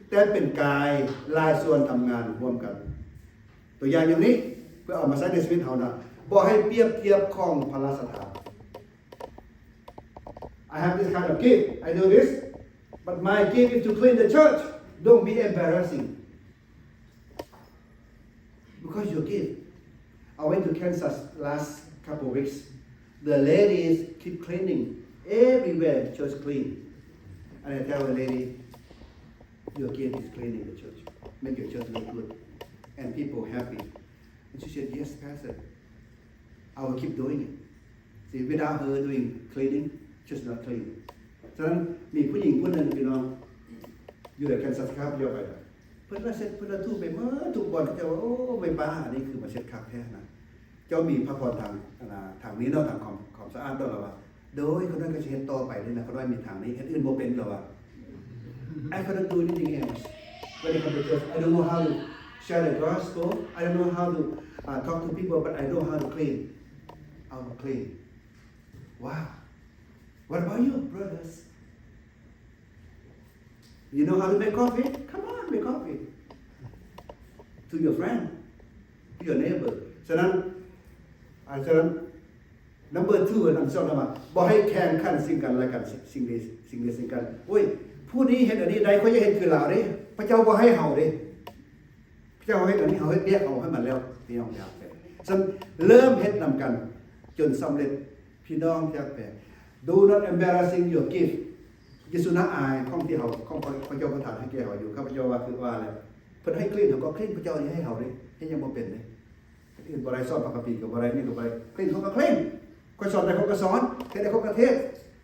ແຕ່ເປັນກາຍຫຼາຍສ່ວນທຳງານຮ່ວມກັນ. ຕົວຢ່າງຢ່າງນີ້ ເພື່ອເອົາມາໃຊ້ໃນຊີວິດເຮົານະ ບໍ່ໃຫ້ປຽບທຽບຂອງພະລາຊະທານ. I have this kind of gift, I do this, but my gift is to clean the church. Don't be embarrassing. Because your gift. I went to Kansas last couple of weeks. The ladies keep cleaning. Everywhere church clean. And I tell the lady, "Your gift is cleaning the church. Make your church look good. And people happy." And she said, "Yes, Pastor. I will keep doing it." See, without her doing cleaning, church not clean. ສະນັ້ນ ມີຜູ້ຍິງຜູ້ໜຶ່ງ ພີ່ນ້ອງ ຢູ່ໃນ Kansas ຄາບດຽວກັນ ເພິ່ນລະເຊັດ ເພິ່ນລະຖູໄປໝົດທຸກບ່ອນ. ເຈົ້າວ່າ ໂອ້ ແມ່ປ້າ ອັນນີ້ຄືມາເຊັດຄັກແທ້ນະ. ເຈົ້າມີພະພອນທາງ ອັນນ່າ ທາງນີ້ເນາະ ທາງຄວາມ ຄວາມສະອາດເນາະ ລະວ່າ. ໂດຍ ຂ້ານ້ອຍກໍຊິເຮັດຕໍ່ໄປນີ້ນະ ຂ້ານ້ອຍມີທາງນີ້ ເຮັດອື່ນບໍ່ເປັນ ລະວ່າ. I cannot do anything else. When it comes to church, I don't know how to share the gospel. I don't know how to, uh, talk to people, but I know how to clean. I will clean. Wow. What about you, brothers? You know how to make coffee? Come on, make coffee. To your friend, to your neighbor. ສະນັ້ນ ອາ ສະນັ້ນ number two ອັນສອງນະວ່າ ບໍ່ໃຫ້ແຂ່ງຂັນສິ່ງກັນແລະກັນ ສິ່ງໃດ ສິ່ງໃດສິ່ງກັນ. ໂອ້ຍ ຜູ້ນີ້ເຮັດອັນນີ້ໄດ້ ຂ້ອຍຢາກເຮັດຄືລາວເດ້. ພະເຈົ້າບໍ່ໃຫ້ເຮົາເດ້. ພະເຈົ້າເຮັດອັນນີ້ ເຮົາເຮັດວຽກເຮົາໃຫ້ມັນແລ້ວ ພີ່ນ້ອງທີ່ຮັກແພງ. ສະນັ້ນ ເລີ່ມເຮັດນຳກັນຈົນສຳເລັດ ພີ່ນ້ອງທີ່ຮັກແພງ. Do not embarrassing your gift. ຢ່າສູ່ໜ້າອາຍຂອງທີ່ເຮົາ ຂອງພະເຈົ້າປະທານໃຫ້ແກ່ເຮົາຢູ່. ຂ້າພະເຈົ້າວ່າຄືວ່າແລ້ວ ເພິ່ນໃຫ້ clean ເຮົາກໍ clean ພະເຈົ້ານີ້ໃຫ້ເຮົາເດ້. ເຮັດຫຍັງບໍ່ເປັນເດ້. ເຮັດອື່ນບໍ່ໄດ້ ສອນພາຄຳພີກໍບໍ່ໄດ້ ນີ້ກໍບໍ່ໄດ້ clean ເຂົາກໍ clean. ຂ້ອຍສອນໄດ້ເຂົາກໍສອນ ເຮັດໄດ້ເຂົາກໍເທດ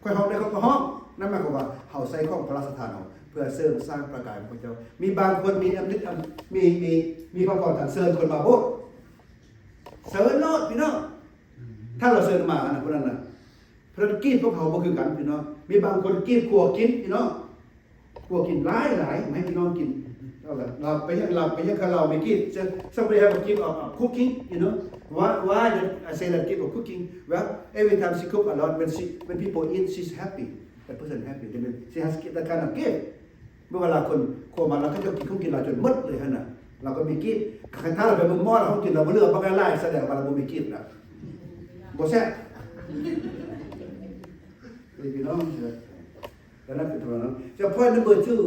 ຂ້ອຍຮ້ອງໄດ້ເຂົາກໍຮ້ອງ. ນັ້ນໝາຍຄວາມວ່າເຮົາໃຊ້ຂອງພະລາຊະທານເຮົາເພື່ອເສີມສ້າງພະກາຍຂອງພະເຈົ້າ. ມີບາງຄົນມີອຳນາດ ມີ ມີ ມີພະພອນທາງເຊີນຄົນມາໂບດ ເຊີນໂລດພີ່ນ້ອງ. ຖ້າລາວເຊີນມານະ ຜູ້ນັ້ນນະ ພະນັກກິດພວກເຮົາບໍ່ຄືກັນພີ່ນ້ອງ. ມີບາງຄົນກິດຄົວກິນພີ່ນ້ອງ ຄົວກິນຫຼາຍໆ ມາໃຫ້ພີ່ນ້ອງກິນ. ລາວໄປເຮັດ ລາວໄປເຮັດ ຄາລາວໄປກິນ. So, somebody have a gift of, of cooking, you know. Why, why the, I say that gift of cooking? Well, every time she cook a lot, when she, when people eat, she's happy. That person happy. That means she has that kind of gift. ເມື່ອເວລາຄົນຄົວມາ ລາວກໍຈະກິນຂອງກິນລາວຈົນໝົດເລີຍຫັ້ນນະ ລາວກໍມີກິດ. ຄັນຖ້າລາວໄປເບິ່ງໝໍ້ລາວຂອງກິນລາວບໍ່ເຫຼືອບັກຫຼາຍ ສະແດງວ່າລາວບໍ່ມີກິດລະ ບໍ່ແຊບ. ເອີ ພີ່ນ້ອງ ແລ້ວນັ້ນເປັນຕົ້ນເນາະ. So point number two,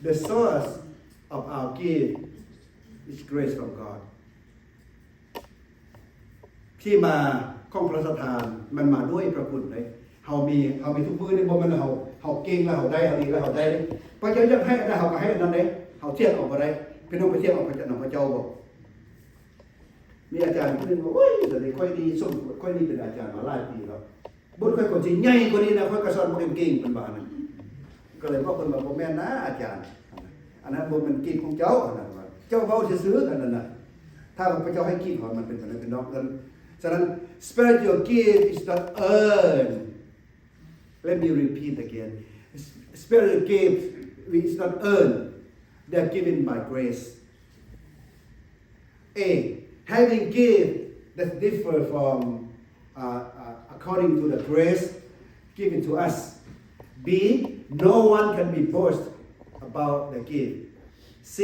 the source of our gift is grace from God. ທີ່ມາຂອງພະລາຊະທານມັນມາດ້ວຍພະຄຸນເດ້. ເຮົາມີ ເຮົາມີທຸກມື້ນີ້ ບໍ່ແມ່ນເຮົາ ເຮົາເກັ່ງແລ້ວເຮົາໄດ້ ເຮົາດີແລ້ວເຮົາໄດ້ເດ້. ພະເຈົ້າຢາກໃຫ້ອັນໃດເຮົາກໍໃຫ້ອັນນັ້ນເດ້. ເຮົາທຽງເອົາບໍ່ໄດ້. ພີ່ນ້ອງໄປທຽງເອົານຳພະເຈົ້າບໍ່? ມີອາຈານຜູ້ໜຶ່ງວ່າ ໂອ້ຍ ຕອນນີ້ຂ້ອຍນີ້ ສົມມຸດຂ້ອຍນີ້ເປັນອາຈານມາຫຼາຍປີແລ້ວ ບົດຂ້ອຍຄວນຊິໃຫຍ່ກວ່ານີ້ນະ ຂ້ອຍກໍສອນບໍ່ເກັ່ງ ເພິ່ນວ່ານັ້ນ. ກໍເລີຍບອກເພິ່ນວ່າ ບໍ່ແມ່ນນາອາຈານ ອັນນັ້ນບໍ່ແມ່ນກິດຂອງເຈົ້າ ອັນນັ້ນວ່າ ເຈົ້າເວົ້າຊື່ໆ ອັນນັ້ນນະ. ຖ້າວ່າພະເຈົ້າໃຫ້ກິດເຮົາ ມັນເປັນແບບນັ້ນເປັນນອກນັ້ນ. ສະນັ້ນ spiritual gift is not earned. Let me repeat again. Spiritual gift is not earned. They are given by grace. A, having gift that differ from, uh, uh, according to the grace given to us. B, no one can be boast about the gift. C,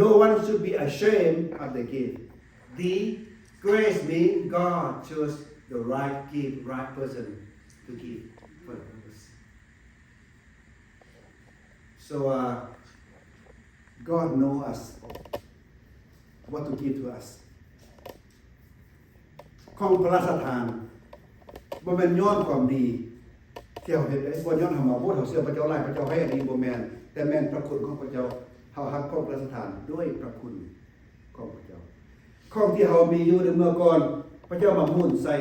no one should be ashamed of the gift. D, grace mean God chose the right gift, right person to give for the purpose. So, uh, God know us, what to give to us. ຂອງພະລາຊະທານ ບໍ່ແມ່ນຍ້ອນຄວາມດີທີ່ເຮົາເຮັດເດ້ ບໍ່ຍ້ອນເຮົາມາໂບດ ເຮົາເຊື່ອພະເຈົ້າຫຼາຍ ພະເຈົ້າໃຫ້ອັນນີ້ ບໍ່ແມ່ນ, ແຕ່ແມ່ນພະຄຸນຂອງພະເຈົ້າ. ເຮົາຮັບຂອງພະລາຊະທານດ້ວຍພະຄຸນຂອງພະເຈົ້າ. ຂອງທີ່ເຮົາມີຢູ່ໃນເມື່ອກ່ອນ ພະເຈົ້າມາໝູນໃສ່.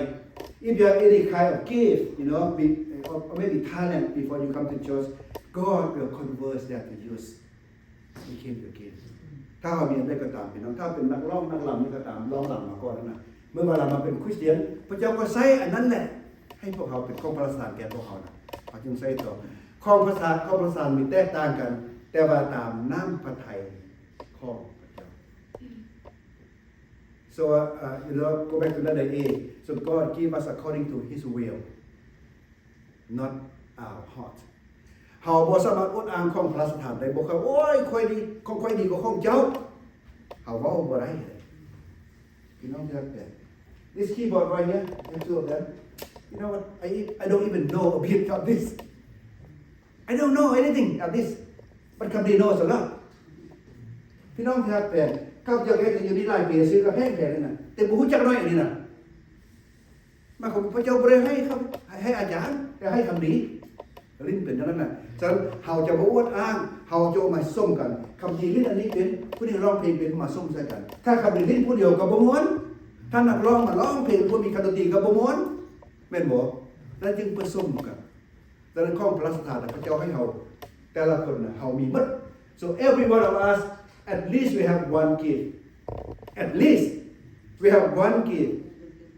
If you have any kind of gift, you know, be, or, or maybe talent before you come to church, God will convert that to use. Became your gift. ຖ້າເຮົາມີອັນໃດກໍຕາມ ພີ່ນ້ອງ, ຖ້າເປັນນັກຮ້ອງນັກລຳນີ້ກໍຕາມ ຮ້ອງລຳມາກ່ອນນັ້ນນະ, ເມື່ອເວລາມາເປັນຄຣິສຕຽນ ພະເຈົ້າກໍໃຊ້ອັນນັ້ນແຫຼະ ໃຫ້ພວກເຮົາເປັນຂອງພະລາຊະທານແກ່ພວກເຮົານະ ເຮົາຈຶ່ງໃຊ້ຕໍ່. ຂອງພະລາຊະ ຂອງພະລາຊະທານມີແຕກຕ່າງກັນ ແຕ່ວ່າຕາມນ້ຳພະໄທຂອງພະເຈົ້າ. So, uh, you know, go back to another A. So God give us according to His will, not our heart. ເຮົາບໍ່ສາມາດອວດອ້າງຂອງພະລາຊະທານໄດ້ ບໍ່ຄ່ອຍ ໂອ້ຍ ຂ້ອຍດີ ຂອງຂ້ອຍດີກວ່າຂອງເຈົ້າ ເຮົາເວົ້າບໍ່ໄດ້ເດ້. ພີ່ນ້ອງທີ່ຮັກແພງ This keyboard right here, you have two of them. You know what? I, I don't even know a bit of this. I don't know anything of this. But ຄຳດີ knows a lot. ພີ່ນ້ອງທີ່ຮັກແພງ ຂ້າພະເຈົ້າເຮັດຢູ່ນີ້ຫຼາຍປີ ຊື້ກະແພງໆ ນີ້ນະ ແຕ່ບໍ່ຮູ້ຈັກໜ້ອຍອັນນີ້ນະ. ໝາຍຄວາມວ່າພະເຈົ້າບໍ່ໄດ້ໃຫ້ ໃຫ້ອາຈານ ແຕ່ໃຫ້ຄຳດີ. ຫຼິ້ນເປັນຈັ່ງນັ້ນນະ. ສະນັ້ນເຮົາຈະບໍ່ອວດອ້າງ ເຮົາຈະເອົາມາສົມກັນ. ຄຳດີຫຼິ້ນອັນນີ້ເປັນ ຜູ້ນີ້ຮ້ອງເພງເປັນ ມາສົມໃສ່ກັນ. ຖ້າຄຳດີຫຼິ້ນຜູ້ດຽວກໍບໍ່ມ່ວນ ຖ້ານັກຮ້ອງມາຮ້ອງເພງ ບໍ່ມີຄຳດົນຕີກໍບໍ່ມ່ວນ ແມ່ນບໍ່? ນັ້ນຈຶ່ງປະສົມກັນ. ດັ່ງນັ້ນຂອງພະລາຊະທານນະ ພະເຈົ້າໃຫ້ເຮົາແຕ່ລະຄົນນະ ເຮົາມີໝົດ. So every one of us, at least we have one gift. At least we have one gift.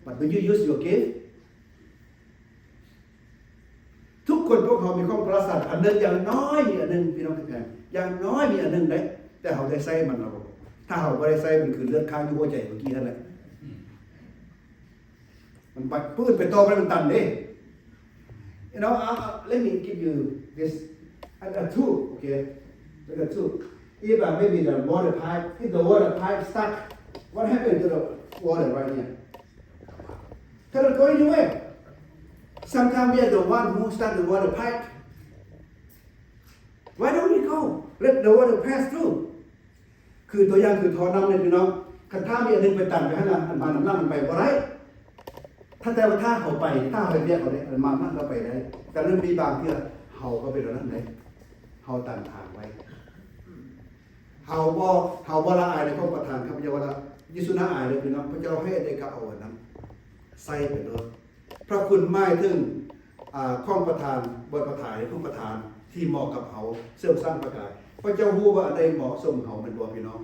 But do you use your gift? ທຸກຄົນພວກເຮົາມີຂອງພະລາຊະທານອັນໜຶ່ງ ຢ່າງນ້ອຍມີອັນໜຶ່ງ ພີ່ນ້ອງທີ່ແພງ ຢ່າງນ້ອຍມີອັນໜຶ່ງເດ້. ແຕ່ເຮົາໄດ້ໃຊ້ມັນແລ້ວບໍ່? ຖ້າເຮົາບໍ່ໄດ້ໃຊ້ ມັນຄືເລືອດຄ້າງຢູ່ຫົວໃຈເມື່ອກີ້ຫັ້ນແຫຼະ. ມັນໄປ ປຶ້ນໄປຕໍ່ໄປ ມັນຕັນເດ້. You know, uh, uh, let me give you this, uh, uh, two, okay? Look at two. If, uh, maybe the water pipe, if the water pipe stuck, what happened to the water right here? Cannot go anywhere. Sometimes we are the one who stuck the water pipe. Why don't we go? Let the water pass through. ຄືຕົວຢ່າງຄືທໍ່ນ້ຳນີ້ພີ່ນ້ອງ ຄັນຖ້າມີອັນໜຶ່ງໄປຕັນໄປຫັ້ນນະ ອັນມານຳຫຼັງມັນໄປບໍ່ໄດ້. ຖ້າແຕ່ວ່າຖ້າເຮົາໄປ ຖ້າເຮົາເຮັດວຽກເຮົາໄດ້ ອັນມານຳເຮົາໄປໄດ້. ແຕ່ມັນມີບາງເທື່ອເຮົາກໍເປັນແນວນັ້ນເດ້ ເຮົາຕັນທາງໄວ້. ເຮົາບໍ່ ເຮົາບໍ່ລະອາຍໃນຂອງປະທານ ຂ້າພະເຈົ້າວ່າລະ ເຢຊູລະອາຍເລີຍພີ່ນ້ອງ ພະເຈົ້າໃຫ້ອັນໃດກໍເອົາອັນນັ້ນ ໃສ່ໄປໂລດ. ພະຄຸນໝາຍເຖິງ ອາ ຂອງປະທານ ບົດປະທານ ຂອງປະທານທີ່ເໝາະກັບເຮົາ ເສີມສ້າງປະກາຍ. ພະເຈົ້າຮູ້ວ່າອັນໃດເໝາະສົມເຮົາ ແມ່ນບໍ່ພີ່ນ້ອງ?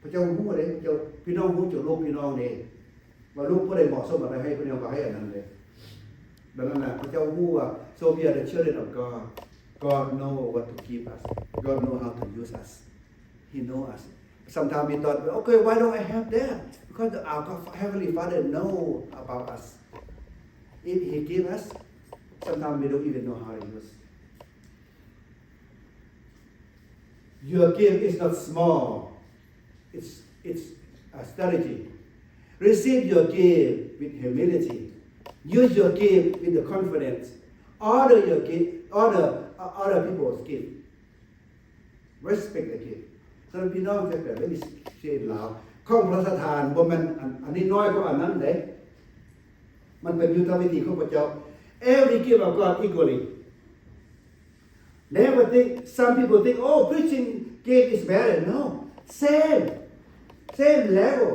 ພະເຈົ້າຮູ້ເດ້ ເຈົ້າ ພີ່ນ້ອງຮູ້ຈັກລູກພີ່ນ້ອງເດ້ ວ່າລູກຜູ້ໃດເໝາະສົມອັນໃດ ໃຫ້ຜູ້ນັ້ນກໍໃຫ້ອັນນັ້ນເດ້. ດັ່ງນັ້ນນະ ພະເຈົ້າຮູ້ວ່າ so we are the children of God. God know what to give us. God know how to use us. He know us. Sometimes we thought, "Okay, why don't I have that?" Because our God, Heavenly Father know about us. If He give us, sometimes we don't even know how to use. Your gift is not small. It's, it's a strategy. Receive your gift with humility. Use your gift with the confidence. Honor your gift, honor, uh, other people's gift. Respect the gift. ສະນັ້ນພີ່ນ້ອງ ແຕ່ let me say it loud. ຂອງພະລາຊະທານບໍ່ແມ່ນອັນ ອັນນີ້ນ້ອຍກວ່າອັນນັ້ນເດ້. ມັນເປັນຍຸດທະວິທີຂອງພະເຈົ້າ. Every gift of God equally. Never think, some people think, "Oh, preaching gift is better." No. Same. Same level.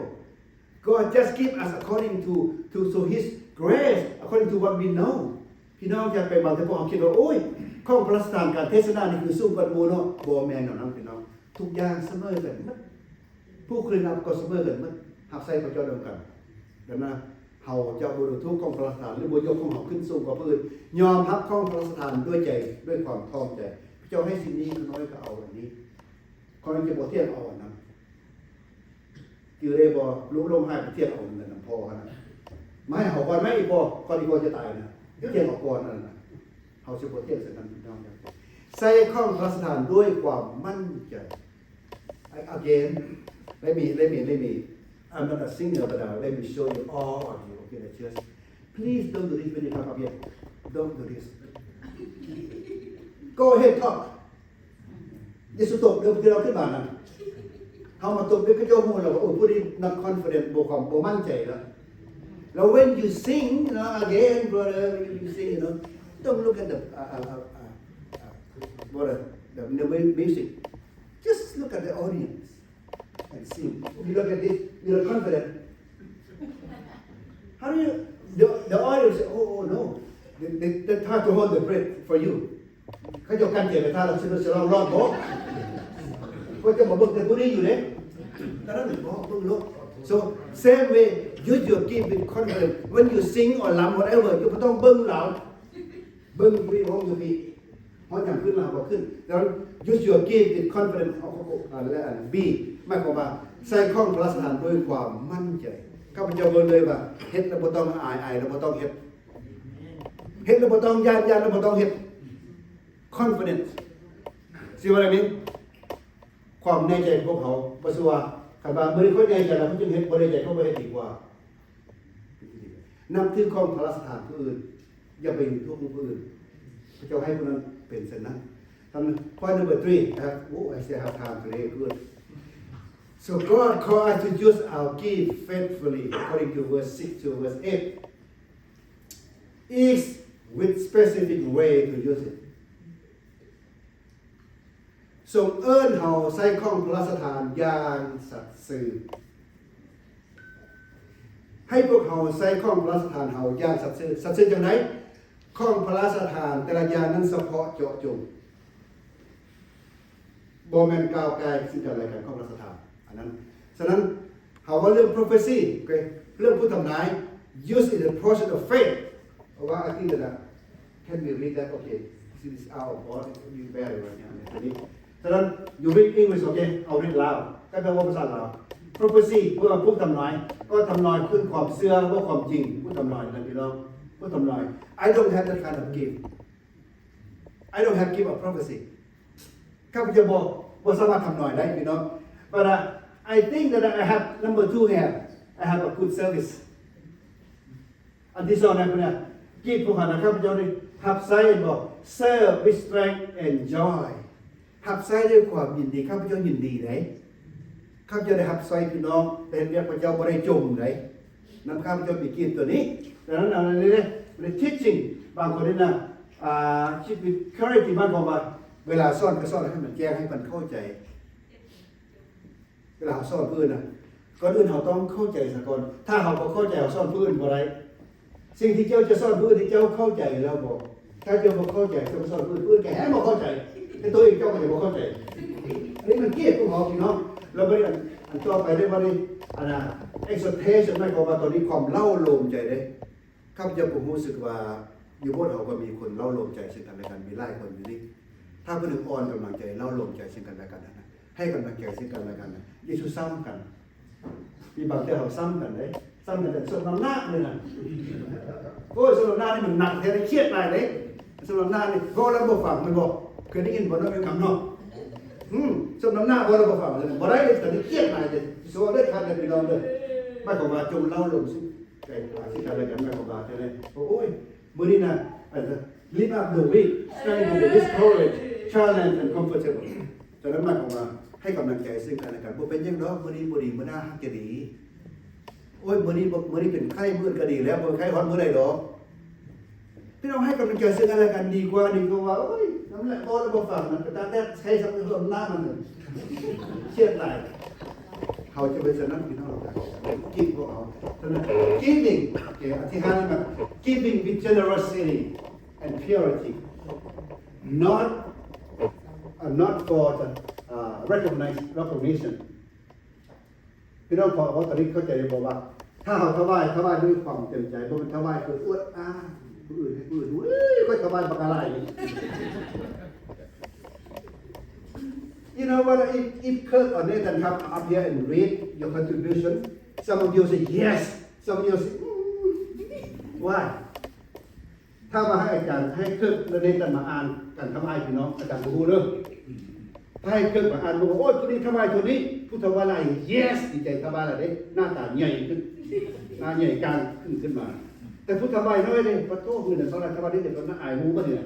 God just give us according to, to, to His grace, according to what we know. ພີ່ນ້ອງຢ່າໄປບາງເທື່ອພວກເຮົາຄິດວ່າ ໂອ້ຍ ຂອງພະລາຊະທານການເທດສະໜານີ້ຄືສູງກວ່າໝູ່ເນາະ. ບໍ່ແມ່ນແນວນັ້ນພີ່ນ້ອງ. ທຸກຢ່າງສະເໝີກັນໝົດ. ຜູ້ຄືນຮັບກໍສະເໝີກັນໝົດ. ຮັບໃຊ້ພະເຈົ້ານຳກັນ. ດັ່ງນັ້ນ ເຮົາຈະບໍ່ດູຖູກຂອງພະລາຊະທານ ຫຼື ບໍ່ຍົກຂອງເຮົາຂຶ້ນສູງກວ່າຜູ້ອື່ນ. ຍອມຮັບຂອງພະລາຊະທານດ້ວຍໃຈ ດ້ວຍຄວາມຖ່ອມໃຈ. ພະເຈົ້າໃຫ້ສິ່ງນີ້ ຂ້ານ້ອຍກໍເອົາອັນນີ້. ຂ້ານ້ອຍຈະບໍ່ຖຽງເອົາອັນນັ້ນ. ຈື່ໄດ້ບໍ່? ລູກຫຼົງຫາຍໄປຖຽງເອົາເງິນນຳພໍ່ຫັ້ນນະ. ມາໃຫ້ເຮົາກ່ອນໄໝ ອີ່ພໍ່ ກ່ອນທີ່ພໍ່ຈະຕາຍນະ. ຖຽງເອົາກ່ອນນັ້ນນະ. ເຮົາຊິບໍ່ຖຽງໃສ່ນຳພີ່ນ້ອງ. ໃຊ້ຂອງພະລາຊະທານດ້ວຍຄວາມໝັ້ນໃຈ. Again, let me, let me, let me. I'm not a singer, but, uh, let me show you all of you, okay, the church. Please don't do this when you come up here. Don't do this. Go ahead, talk. ຢ່າສູ່ຕົບເດີ ເວລາຂຶ້ນມານະ ເຮົາມາຕົບເດີ ເຂົາເຈົ້າຮູ້ແລ້ວວ່າ ໂອ້ ຜູ້ນີ້ not confident ບໍ່ຄວາມ ບໍ່ໝັ້ນໃຈແລ້ວ. ແລ້ວ when you sing, you know, again, brother, when you sing, you know, don't look at the, uh, uh, uh, uh, uh, brother, the, the mu-, music. Just look at the audience and sing. You look at this, you're confident. How do you, the, the audience say, "Oh, oh, no." They, they, they try to hold the breath for you. ເຂົາເຈົ້າກັ້ນໃຈໄວ້ຖ້າລະຊິ ຊິລອງ ລອງບໍ່? ເຂົາເຈົ້າມາເບິ່ງແຕ່ຜູ້ນີ້ຢູ່ເດ້. ຕອນນັ້ນບໍ່ເບິ່ງໂລດ. So same way, use your gift with confidence. When you sing or ລຳ whatever, ເຈົ້າບໍ່ຕ້ອງເບິ່ງລາວ ເບິ່ງຢູ່ພີ້ ເບິ່ງຢູ່ພີ້ ເຮົາຫຍັງຂຶ້ນມາບໍ່ຂຶ້ນ. ແລ້ວ use your gift with confidence. ເອົາ ເອົາ ເອົາ B ໝາຍຄວາມວ່າ ໃສ່ຂອງພະລາຊະທານດ້ວຍຄວາມໝັ້ນໃຈ. ຂ້າພະເຈົ້າເບິ່ງເລີຍວ່າ ເຮັດແລ້ວບໍ່ຕ້ອງອາຍ, ອາຍແລ້ວບໍ່ຕ້ອງເຮັດ, ເຮັດແລ້ວບໍ່ຕ້ອງຢ້ານ, ຢ້ານແລ້ວບໍ່ຕ້ອງເຮັດ. Confidence. See what I mean? ຄວາມແນ່ໃຈຂອງພວກເຮົາ ບໍ່ຊື່ວ່າ ຄັນວ່າມື້ນີ້ຂ້ອຍແນ່ໃຈແລ້ວ ຂ້ອຍຈຶ່ງເຮັດ, ບໍ່ແນ່ໃຈຂ້ອຍບໍ່ເຮັດດີກວ່າ. ນັບຖືຂອງພະລາຊະທານຜູ້ອື່ນ, ຢ່າໄປດູຖູກຜູ້ອື່ນ. ພະເຈົ້າໃຫ້ຜູ້ນັ້ນເປັນເຊັ່ນນັ້ນ. ທ່ານ point number three, I have, oh, I still have time today, good. So God call us to use our gift faithfully, according to verse six to verse eight. Is with specific way to use it. ຊົງເອີ້ນເຮົາໃຊ້ຂອງພະລາຊະທານຢ່າງສັດຊື່. ໃຫ້ພວກເຮົາໃຊ້ຂອງພະລາຊະທານເຮົາຢ່າງສັດຊື່. ສັດຊື່ຈັ່ງໃດ? ຂອງພະລາຊະທານແຕ່ລະຢ່າງນັ້ນສະເພາະເຈາະຈົງ. ບໍ່ແມ່ນກ້າວກ່າຍຊຶ່ງກັນແລະກັນຂອງພະລາຊະທານ ອັນນັ້ນ. ສະນັ້ນ ເຮົາເວົ້າເລື່ອງ prophecy, okay? ເລື່ອງຜູ້ທຳນາຍ use in the process of faith. ເພາະວ່າ I think that, uh, can we read that? Okay, this is out of order, you better right now. ສະນັ້ນ you read English, okay? I'll read ລາວ ກໍແປວ່າພາສາລາວ. Prophecy ເພື່ອຜູ້ທຳນາຍ ກໍທຳນາຍຄືຄວາມເຊື່ອ ເວົ້າຄວາມຈິງ. ຜູ້ທຳນາຍນະພີ່ນ້ອງ ຜູ້ທຳນາຍ. I don't have that kind of gift. I don't have gift of prophecy. ຂ້າພະເຈົ້າບໍ່ ບໍ່ສາມາດທຳນາຍໄດ້ພີ່ນ້ອງ. But, uh, I think that I have, number two here, I have a good service. ອັນທີສອງນະ ເພິ່ນວ່າ ກິດຂອງຂ້າພະເຈົ້ານີ້ຮັບໃຊ້ບໍ່ serve with strength and joy. ຮັບໃຊ້ດ້ວຍຄວາມຍິນດີ. ຂ້າພະເຈົ້າຍິນດີເດ້. ຂ້າພະເຈົ້າໄດ້ຮັບໃຊ້ພີ່ນ້ອງ ໄດ້ເຮັດວຽກພະເຈົ້າ ບໍ່ໄດ້ຈົມເດ້. ນຳຂ້າພະເຈົ້າມີກິດຕົວນີ້. ດັ່ງນັ້ນ ອັນນີ້ເດ້ teaching ບາງຄົນນີ້ນະ ອ່າ teach with clarity ໝາຍຄວາມວ່າ ເວລາສອນກໍສອນໃຫ້ມັນແຈ້ງ ໃຫ້ມັນເຂົ້າໃຈ. ເວລາເຮົາສອນຜູ້ອື່ນນະ ກ່ອນອື່ນເຮົາຕ້ອງເຂົ້າໃຈສາກ່ອນ. ຖ້າເຮົາບໍ່ເຂົ້າໃຈ ເຮົາສອນຜູ້ອື່ນບໍ່ໄດ້. ສິ່ງທີ່ເຈົ້າຈະສອນຜູ້ອື່ນ ທີ່ເຈົ້າເຂົ້າໃຈແລ້ວບໍ່? ຖ້າເຈົ້າບໍ່ເຂົ້າໃຈ ເຈົ້າໄປສອນຜູ້ອື່ນ ຜູ້ອື່ນກໍແຮ່ງບໍ່ເຂົ້າໃຈ ແຕ່ຕົວເອງເຈົ້າກໍຍັງບໍ່ເຂົ້າໃຈ. ອັນນີ້ມັນເກດຂອງເຮົາພີ່ນ້ອງ. ແລ້ວບັດນີ້ ອັນ ອັນຕໍ່ໄປເດ້ ບັດນີ້ ອັນນ່າ exhortation ໝາຍຄວາມວ່າ ຕອນນີ້ຄວາມເລົ້າໂລມໃຈເດ້. ຂ້າພະເຈົ້າກໍຮູ້ສຶກວ່າ ຢູ່ໂບດເຮົາກໍມີຄົນເລົ້າໂລມໃຈເຊິ່ງກັນແລະກັນ ມີຫຼາຍຄົນຢູ່ນີ້. ຖ້າຜູ້ໜຶ່ງອ່ອນກຳລັງໃຈ ເລົ້າໂລມໃຈເຊິ່ງກັນແລະກັນນະ ໃຫ້ກຳລັງໃຈເຊິ່ງກັນແລະກັນນະ ຢ່າສູ່ຊ້ຳກັນ. ມີບາງເທື່ອເຮົາຊ້ຳກັນເດ້ ຊ້ຳກັນແຕ່ສົມນ້ຳໜ້ານີ້ນະ. ໂອ້ຍ ສົມນ້ຳໜ້ານີ້ມັນໜັກແທ້ ຄຽດຫຼາຍເດ້. ສົມນ້ຳໜ້ານີ້ ເວົ້າແລ້ວບໍ່ຟັງແມ່ນບໍ່? ເຄີຍໄດ້ຍິນບໍ່ເນາະ ເປັນຄຳເນາະ. ອືມ ສົມນ້ຳໜ້າ ເວົ້າແລ້ວບໍ່ຟັງ ບໍ່ໄດ້ເດ້. ຕອນນີ້ຄຽດຫຼາຍເດ້ ຊິເວົ້າເດັດຂາດເລີຍພີ່ນ້ອງເດີ. ໝາຍຄວາມວ່າ ຈົ່ງເລົ້າໂລມເຊິ່ງ ໃຈ ເຊິ່ງກັນແລະກັນ ໝາຍຄວາມວ່າ ໂອ້ຍ ມື້ນີ້ນະ lift up the weak, strengthen the discouraged, challenge and comfortable. ສະນັ້ນໝາຍຄວາມວ່າ ໃຫ້ກຳລັງໃຈເຊິ່ງກັນແລະກັນ. ບໍ່ເປັນຫຍັງດອກ ມື້ນີ້ບໍ່ດີ ມື້ໜ້າຮັກຈະດີ. ໂອ້ຍ ມື້ນີ້ບໍ່ ມື້ນີ້ເປັນໄຂ້ ມື້ອື່ນກໍດີແລ້ວ ບໍ່ໄຂ້ຮອດມື້ໃດດອກ. ພີ່ນ້ອງໃຫ້ກຳລັງໃຈເຊິ່ງກັນແລະກັນດີກວ່າ ດີກວ່າວ່າ ໂອ້ຍ ນັ້ນແຫຼະ ເວົ້າແລ້ວບໍ່ຟັງ ມັນໄປຕາກແດດ ໃຊ້ສຳລັບນ້ຳມັນ ຄຽດຫຼາຍ. ເຮົາຈະເປັນສະນັ້ນພີ່ນ້ອງ ກິນພວກເຮົາ. ສະນັ້ນ giving, okay, ອັນທີຫ້ານີ້ມາ giving with generosity and purity, not, uh, not for the, uh, recognize, recognition. ພີ່ນ້ອງ ເພາະວ່າຕອນນີ້ເຂົ້າໃຈບໍ່ວ່າ ຖ້າເຮົາຖວາຍ ຖວາຍດ້ວຍຄວາມເຕັມໃຈ ບໍ່ແມ່ນຖວາຍເພື່ອອວດອ້າງຜູ້ອື່ນ ໃຫ້ຜູ້ອື່ນ ເອີຍ ຂ້ອຍຖວາຍບັກຫຼາຍ. You know what, if, if Kirk or Nathan come up here and read your contribution, some of you say yes, some of you say, "Mm, why?" ຖ້າວ່າໃຫ້ອາຈານ ໃຫ້ເຄິກ ແລະ ເນຕັນມາອ່ານການທຳອາຍພີ່ນ້ອງ ອາຈານບໍ່ຮູ້ເດີ. ຖ້າໃຫ້ເຄິກມາອ່ານ ບອກວ່າ ໂອ້ຍ ຜູ້ນີ້ທຳອາຍ ຜູ້ນີ້ ຜູ້ທຳອາຍຫຼາຍ yes ດີໃຈ ທຳອາຍຫຼາຍເດ້ ໜ້າຕາໃຫຍ່ຂຶ້ນ ໜ້າໃຫຍ່ກາງຂຶ້ນ ຂຶ້ນມາ. ແຕ່ຜູ້ທຳອາຍນ້ອຍເດ້ ປະໂທ ມື້ນັ້ນເຂົາລະທຳອາຍເດ້ ເຂົາໜ້າອາຍໝູ່ບັດນີ້ນະ.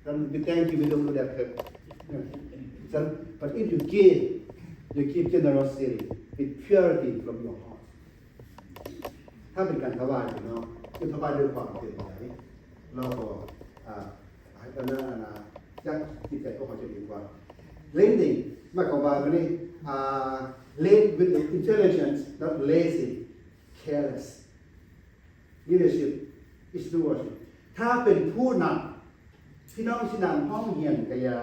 ທ່ານ we thank you, we don't do that, Kirk. But if you give, you give generosity with purity from your heart. ຖ້າເປັນການຖວາຍເນາະ ຄືຖວາຍດ້ວຍຄວາມເຕັມໃຈ ແລ້ວກໍ ອ່າ ໃຫ້ກັນນະ ອັນນະ ຈັກຈິດໃຈຂອງເຮົາຈະດີກວ່າ. Lending ໝາຍຄວາມວ່າ ມື້ນີ້ ອ່າ lend with intelligence, not lazy, careless. Leadership is stewardship. ຖ້າເປັນຜູ້ນຳ ພີ່ນ້ອງຊິນຳຫ້ອງຮຽນກະຢ່າ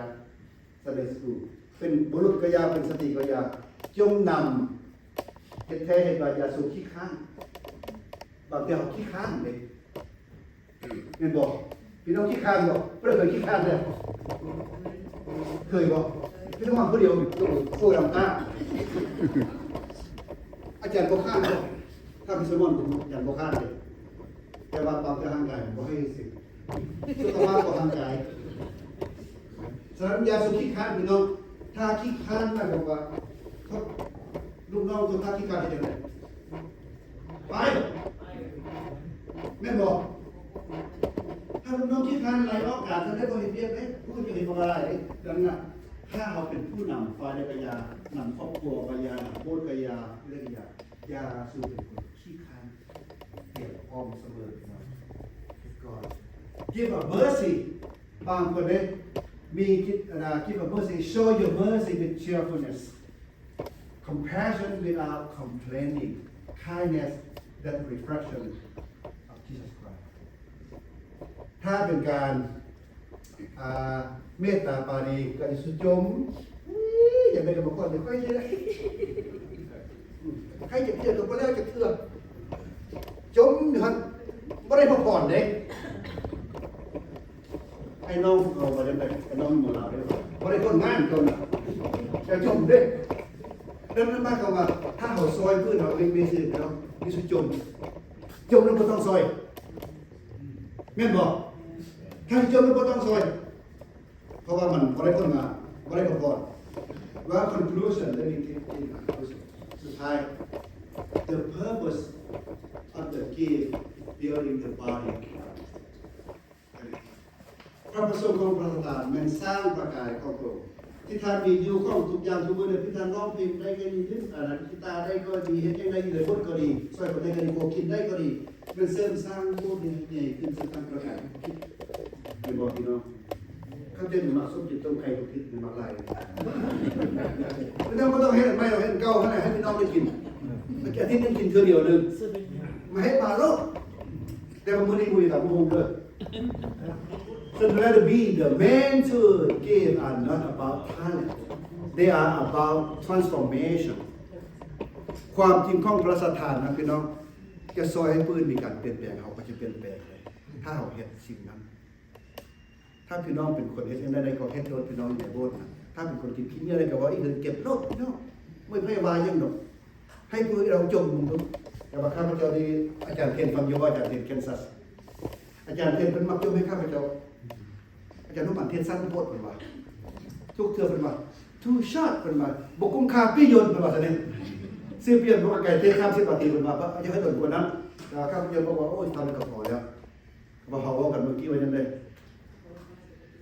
Sunday School ເປັນບຸລຸດກະຢ່າ ເປັນສະຕີກະຢ່າ ຈົ່ງນຳ ເຮັດແທ້ເຮັດວ່າຢ່າສູ່ຂີ້ຄ້ານ. ບາງເທື່ອເຮົາຂີ້ຄ້ານເດ້ ແມ່ນບໍ່? ພີ່ນ້ອງຂີ້ຄ້ານບໍ່? ບໍ່ໄດ້ເຄີຍຂີ້ຄ້ານເດ້. ເຄີຍບໍ່? ມີແຕ່ມາຜູ້ດຽວນີ້ ໂອ້ ດຳຕາ. ອາຈານບໍ່ຄ້ານບໍ່? ຖ້າເປັນສະມອນ ອາຈານບໍ່ຄ້ານເດ້. ແຕ່ວ່າບາງເທື່ອຮ່າງກາຍບໍ່ໃຫ້ເຮັດ. ສຸຂະພາບຂອງຮ່າງກາຍ. ສະນັ້ນຢ່າສູ່ຂີ້ຄ້ານພີ່ນ້ອງ. ຖ້າຂີ້ຄ້ານໝາຍຄວາມວ່າ ລູກນ້ອງຕົວຖ້າຂີ້ຄ້ານເຮັດຈັ່ງໃດ? ໄປ ແມ່ນບໍ່? ຖ້າລູກນ້ອງຂີ້ຄ້ານໄລ່ອອກການ ຈະໄດ້ບໍ່ເຮັດວຽກເດ້. ຜູ້ອື່ນຈະເຮັດບໍ່ໄດ້ເດ້. ດັ່ງນັ້ນ ຖ້າເຮົາເປັນຜູ້ນຳ ຝ່າຍໃດກະຢ່າ ນຳຄອບຄົວກະຢ່າ ນຳໂບດກະຢ່າ ຜູ້ໃດກະຢ່າ ຢ່າສູ່ເປັນຄົນຂີ້ຄ້ານ. ຕຽມພ້ອມສະເໝີເນາະ Give a mercy. ບາງຄົນເດ້ ມີກິດ gift of mercy, show your mercy with cheerfulness, compassion without complaining, kindness that reflection of Jesus Christ. ຖ້າເປັນການ ອ່າ ເມດຕາປານີ ກະຊິຊຸມ ເອີຍ ຢາກໄດ້ກະມາກ່ອນ ດຽວຂ້ອຍຊິໄດ້ ໃຄເຈັບເທື່ອກະບໍ່ແລ້ວຈັກເທື່ອ ຈົ່ມຢູ່ຫັ້ນ ບໍ່ໄດ້ພັກຜ່ອນເດ້. ໄອ້ນ້ອງເຮົາວ່າຈັ່ງໃດ? ໄອ້ນ້ອງໝໍລາວເດ້ ບໍ່ໄດ້ຄົນງານຕົນນະ ຈະຈົ່ມເດ້. ນັ້ນໝາຍຄວາມວ່າ ຖ້າເຮົາຊ່ອຍເພື່ອນເຮົາເອງ ມີຊື່ເນາະ ມີຊຸຈົ່ມ ຈົ່ມແລ້ວບໍ່ຕ້ອງຊ່ອຍ ແມ່ນບໍ່? ຖ້າຊິຈົ່ມແລ້ວບໍ່ຕ້ອງຊ່ອຍ ເພາະວ່າມັນບໍ່ໄດ້ຜົນງານ ບໍ່ໄດ້ປະກອບ. ວ່າ conclusion ໄດ້ມີທີ່ ທີ່ ສຸດທ້າຍ the purpose of the gift building the body of Christ. ຄວາມປະສົງຂອງພະທາດແມ່ນສ້າງພະກາຍຂອງພະອົງ. ທີ່ທ່ານມີຢູ່ຂອງທຸກຢ່າງທຸກມື້ນີ້ ທີ່ທ່ານຮ້ອງເພງໄດ້ກໍດີ ຫຼິ້ນ ອາ ກີຕາໄດ້ກໍດີ ເຮັດຫຍັງໄດ້ ເຮັດບົດກໍດີ ຊ່ອຍຄົນໄດ້ກໍດີ ໂກກິນໄດ້ກໍດີ ແມ່ນເສີມສ້າງໂບດໃຫ້ໃຫຍ່ຂຶ້ນ ເສີມສ້າງພະກາຍຂອງພະຄຣິດ ແມ່ນບໍ່ພີ່ນ້ອງ? ຄັນເປັນໝາກສົມຈິດຕົ້ນໄຂ່ບໍ່ຜິດ ໝາກຫຼາຍ ພີ່ນ້ອງບໍ່ຕ້ອງເຮັດອັນໃໝ່ ເຮັດອັນເກົ່າຫັ້ນແຫຼະ ໃຫ້ພີ່ນ້ອງໄດ້ກິນ ອາທິດໜຶ່ງກິນເທື່ອດຽວໜຶ່ງ ມາເຮັດມາໂລດ ແຕ່ວ່າມື້ນີ້ບໍ່ມີຕຳບັກຫຸ່ງເດີ. So let it be, the men to give are not about talent, they are about transformation. ຄວາມຈິງຂອງພະລາຊະທານນະພີ່ນ້ອງ ຈະຊ່ອຍໃຫ້ຜູ້ອື່ນມີການປ່ຽນແປງ ເຮົາກໍຈະປ່ຽນແປງໄດ້ ຖ້າເຮົາເຮັດສິ່ງນັ້ນ. ຖ້າພີ່ນ້ອງເປັນຄົນເຮັດຈັ່ງໃດກໍເຮັດໂລດ ພີ່ນ້ອງຢູ່ໃນໂບດນະ. ຖ້າເປັນຄົນຂີ້ເຫຍື້ອໃດກໍເວົ້າອີກເລື່ອງເກັບໂລດພີ່ນ້ອງ ບໍ່ໃຫ້ໃຜວ່າຫຍັງດອກ ໃຫ້ຜູ້ອື່ນເອົາຈົ່ມເບິ່ງດູ. ແຕ່ວ່າຂ້າພະເຈົ້ານີ້ ອາຈານເທນຟັງຢູ່ບໍ່? ອາຈານເທນ Kansas ອາຈານເທນເພິ່ນມັກຈົ່ມໃຫ້ຂ້າພະເຈົ້າ. ອາຈານນຸມັນເທດສັ້ນໂພດ ເພິ່ນວ່າ ທຸກເທື່ອເພິ່ນວ່າ too short ເພິ່ນວ່າ ບໍ່ກຸ້ມຄ່າປີ້ຍົນ ເພິ່ນວ່າຊັ້ນເດ້. ຊື່ປີ້ຍົນບໍ່ໄກເທດສາມສິບນາທີ ເພິ່ນວ່າ ຢາກໃຫ້ດົນກວ່ານັ້ນ. ແຕ່ວ່າຂ້າພະເຈົ້າບອກວ່າ ໂອ້ຍ ເທົ່ານີ້ກໍພໍແລ້ວ. ເພາະເຮົາເວົ້າກັນເມື່ອກີ້ວ່າຈັ່ງໃດ?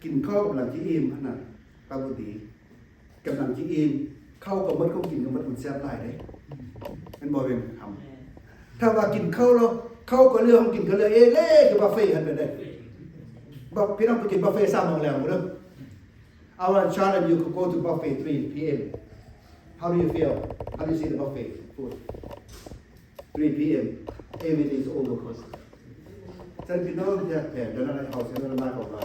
ກິນເຂົ້າກຳລັງຈະອີ່ມຫັ້ນນະ ຕາບຸດດີ ກຳລັງຈະອີ່ມ ເຂົ້າກໍໝົດ ຂອງກິນກໍໝົດ ມັນແຊບຫຼາຍເດ້ ແມ່ນບໍ່? ເວັນຄຳ ຖ້າວ່າກິນເຂົ້າແລ້ວ ເຂົ້າກໍເຫຼືອ ຂອງກິນກໍເຫຼືອ ເອເລ ຄືບາເຟຫັ້ນແມ່ນເດ້. ບາ ພີ່ນ້ອງໄປກິນບາເຟສາມໂມງແລງພຸ້ນເດີ. I wanna challenge you to go to buffet three p.m. How do you feel? How do you see the buffet food? three p.m. Everything is overcooked. ຊັ້ນພີ່ນ້ອງທີ່ຮັກແພງ ດັ່ງນັ້ນເຮົາຊິນຳມາບອກວ່າ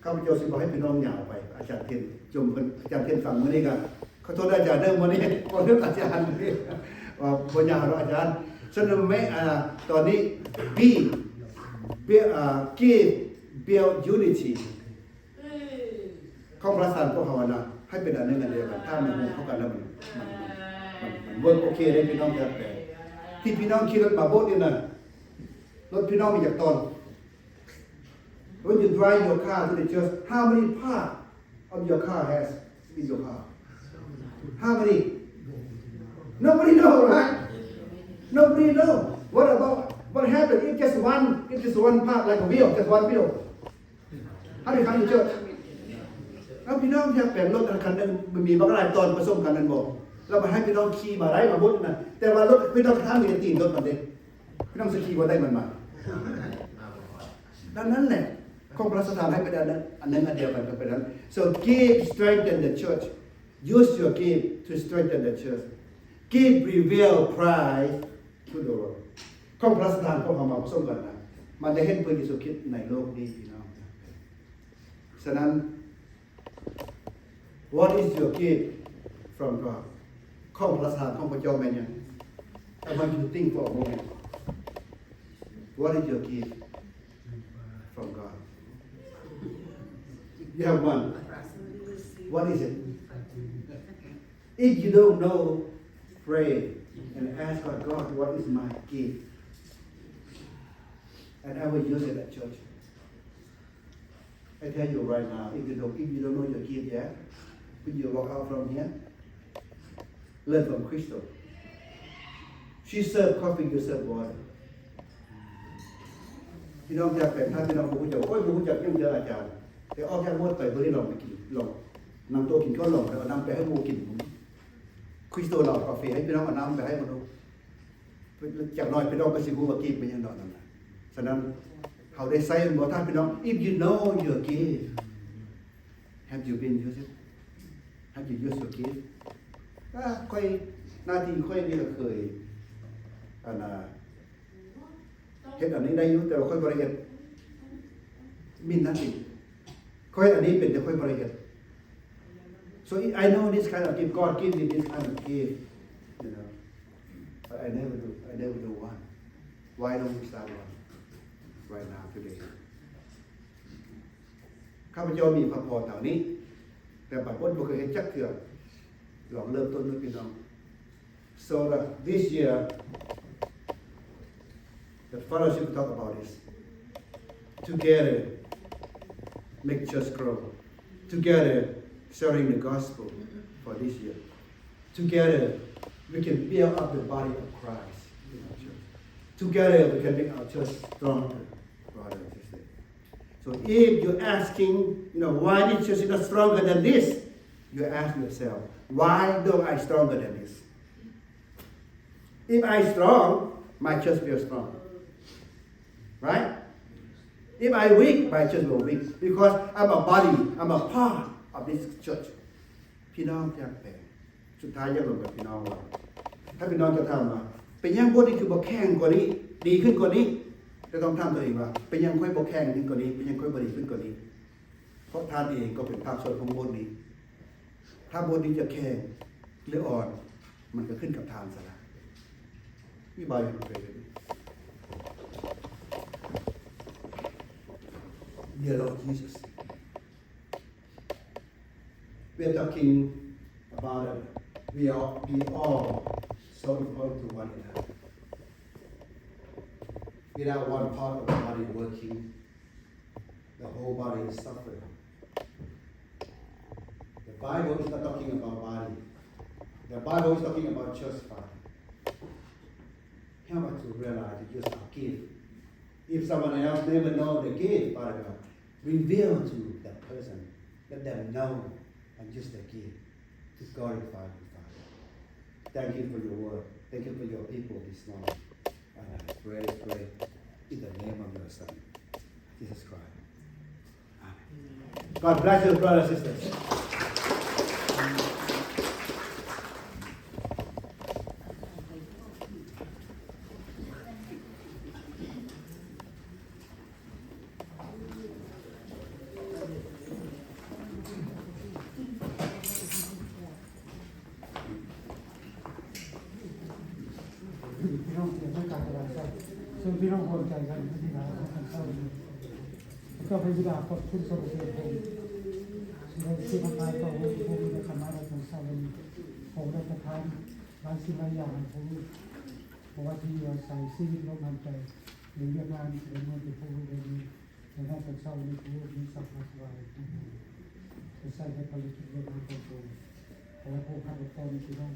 ຂ້າພະເຈົ້າຊິບໍ່ໃຫ້ພີ່ນ້ອງຍາວໄປ. ອາຈານເທນຈົ່ມເພິ່ນ ອາຈານເທນຟັງມື້ນີ້ກໍ ຂໍໂທດອາຈານເດີ ມື້ນີ້ຂໍໂທດອາຈານ ວ່າບໍ່ຍາວດອກອາຈານ. ສະນັ້ນແມ່ ອາ ຕອນນີ້ B ອາ Give build unity ຂອງພະລາຊະທານພວກເຮົານະ ໃຫ້ເປັນອັນໜຶ່ງອັນດຽວກັນ. ຖ້າມັນຮູ້ເຂົ້າກັນແລ້ວ ມັນ ມັນ ມັນ ມັນ work okay ເດ້ພີ່ນ້ອງ. ແຕ່ທີ່ພີ່ນ້ອງຂີ່ລົດມາໂບດນີ້ນະ ລົດພີ່ນ້ອງມີຈັກຕອນ? When you drive your car to the church, how many part of your car has in your car? How many? Nobody know, right? Nobody know. What about, what happened if just one, if just one part, like a wheel, just one wheel? How do you find the church? ເອົາ ພີ່ນ້ອງ ຢາກແປງລົດຄັນໜຶ່ງ ມັນມີບັກຫຼາຍຕອນປະສົມກັນແມ່ນບໍ່? ແລ້ວມາໃຫ້ພີ່ນ້ອງຂີ່ມາໄດ້ມາບຸນນະ ແຕ່ວ່າລົດພີ່ນ້ອງທາງມີແຕ່ຕີນລົດມັນເດ້ ພີ່ນ້ອງຊິຂີ່ບໍ່ໄດ້ມັນມາ. ດັ່ງນັ້ນແຫຼະ ຂອງພະລາຊະທານໃຫ້ໄປໄດ້ອັນໜຶ່ງອັນດຽວກັນກໍເປັນນັ້ນ. So give strengthen the church. Use your gift to strengthen the church. Give reveal Christ to the world. ຂອງພະລາຊະທານຂອງເຮົາມາປະສົມກັນນະ ມັນໄດ້ເຫັນພະເຢຊູຄຣິດໃນໂລກນີ້ພີ່ນ້ອງ. ສະນັ້ນ What is your gift from God? ຂອງພະລາຊະທານຂອງພະເຈົ້າແມ່ນຫຍັງ? I want you to think for a moment. What is your gift from God? You have one. What is it? If you don't know, pray and ask God, "God, what is my gift? And I will use it at church." I tell you right now, if you don't, if you don't know your gift yet, when you walk out from here, learn from Crystal. She serve coffee, you serve water. ພີ່ນ້ອງຈາກແປງ ຖ້າພີ່ນ້ອງບໍ່ຮູ້ຈັກ ໂອ້ຍ ບໍ່ຮູ້ຈັກຫຍັງເດີອາຈານ, ແຕ່ອອກຈາກໂບດໄປມື້ນີ້ລອງໄປກິນ ລອງນັ່ງໂຕະກິນເຂົ້າ ລອງເອົານ້ຳໄປໃຫ້ໝູ່ກິນ. ຄຣິສໂຕລາວເອົາກາເຟໃຫ້ພີ່ນ້ອງ ເອົານ້ຳໄປໃຫ້ໝູ່. ຈັກໜ້ອຍພີ່ນ້ອງກໍຊິຮູ້ວ່າກີບແມ່ນຫຍັງດອກນັ້ນນະ. ສະນັ້ນ ເຮົາໄດ້ໃຊ້ແມ່ນບໍ່? ຖ້າພີ່ນ້ອງ if you know your gift, have you been use it? Have you used your gift? ອາ ຂ້ອຍ ໜ້າທີ່ຂ້ອຍນີ້ກໍເຄີຍ ອັນນ່າ ເຮັດອັນນີ້ໄດ້ຢູ່ ແຕ່ວ່າຂ້ອຍບໍ່ໄດ້ເຮັດ. ມີໜ້າທີ່ ຂ້ອຍອັນນີ້ເປັນ ແຕ່ຂ້ອຍບໍ່ໄດ້ເຮັດ. So I know this kind of gift, God give me this kind of gift, you know, but I never do, I never do one. Why don't we start one right now, today? ຂ້າພະເຈົ້າມີພະພອນເທົ່ານີ້ ແຕ່ບາງຄົນບໍ່ເຄີຍເຮັດຈັກເທື່ອ. ລອງເລີ່ມຕົ້ນເບິ່ງ ພີ່ນ້ອງ. So that this year, the fellowship talk about this. Together, make church grow. Together, sharing the gospel for this year. Together, we can build up the body of Christ in our church. Together, we can make our church stronger, brother and sister. So if you're asking, you know, "Why this church is not stronger than this?" You ask yourself, "Why don't I stronger than this?" If I strong, my church will strong. Right? If I weak, my church will weak. Because I'm a body, I'm a part of this church. ພີ່ນ້ອງຈາກແປງ ສຸດທ້າຍຢາກລົງກັບພີ່ນ້ອງວ່າ ຖ້າພີ່ນ້ອງຈະຖາມວ່າ ເປັນຫຍັງໂບດນີ້ຄືບໍ່ແຂງກວ່ານີ້ ດີຂຶ້ນກວ່ານີ້? ແຕ່ຕ້ອງຖາມຕົວເອງວ່າ ເປັນຫຍັງຂ້ອຍບໍ່ແຂງຂຶ້ນກວ່ານີ້? ເປັນຫຍັງຂ້ອຍບໍ່ດີຂຶ້ນກວ່ານີ້? ເພາະທ່ານເອງກໍເປັນພາກສ່ວນຂອງໂບດນີ້. ຖ້າໂບດນີ້ຈະແຂງ ຫຼື ອ່ອນ ມັນກໍຂຶ້ນກັບທ່ານຊະລະ. ມີບ່າວ Dear Lord Jesus, we are talking about it. We are, we all so important to one another. Without one part of the body working, the whole body is suffering. The Bible is not talking about body. The Bible is talking about church body. Help us to realize to use our gift. If someone else never know the gift, Father God, reveal to that person. Let them know and use the gift to glorify you, Father. Thank you for your word. Thank you for your people this morning. And I pray, pray in the name of your Son, Jesus Christ. Amen. God bless you, brothers and sisters. ພີ່ນ້ອງເປັນການເຈລະຈາ ເຊີນພີ່ນ້ອງຮ່ວມໃຈກັນອະທິຖານນຳກັນເຊົ້ານີ້ ພະເຈົ້າພະບິດາ ຂອບຄຸນສັນລະເສີນພະອົງ ທີ່ໄດ້ຊີ້ນຳພາພະອົງ ພະອົງໄດ້ເຂົ້າມາໃນຕອນເຊົ້ານີ້ ພະອົງໄດ້ປະທານຫຼາຍສິ່ງຫຼາຍຢ່າງໃຫ້ພວກລູກ ບໍ່ວ່າທີ່ຢູ່ອາໄສ ຊີວິດ ລົມຫາຍໃຈ ຫຼື ວຽກງານ ແລະ ເງິນທີ່ພວກລູກໄດ້ມີ ໃນຕອນເຊົ້ານີ້ ພວກລູກມີສັກການຖວາຍ ໄປໃຊ້ໃນພາລະກິດວຽກງານຂອງພະອົງ. ຂໍພະອົງຮັບອວຍພອນພີ່ນ້ອງ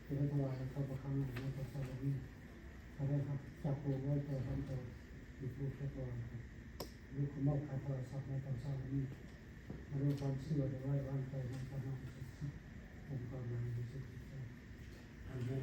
ທີ່ໄດ້ຖວາຍເຂົ້າພະຄລັງໃນຕອນເຊົ້ານີ້ ໃຫ້ໄດ້ຮັບຈາກພະອົງຮ້ອຍເປີເຊັນຕໍ່ ຢູ່ຜູ້ແກ່ຕົວ ລູກຂໍມອບຂາຍໂທລະສັບໃນຕອນເຊົ້ານີ້ ມາດ້ວຍຄວາມເຊື່ອ ແລະ ໄວ້ວາງໃຈໃນພະນາມຂອງພະເຈົ້າ ອົງພະນາມຂອງເຈົ້າ.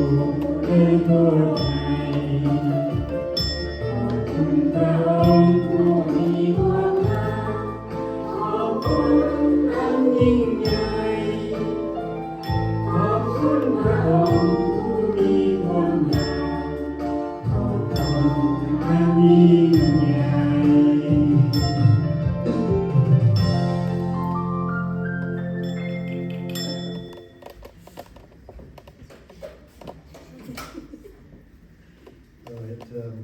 ขอบคุณพระองค์ผู้มีพระภาค ขอบคุณอันยิ่งใหญ่ ขอบคุณพระองค์ผู้มีความรัก ขอบคุณอันยิ่งใหญ่. All right, um,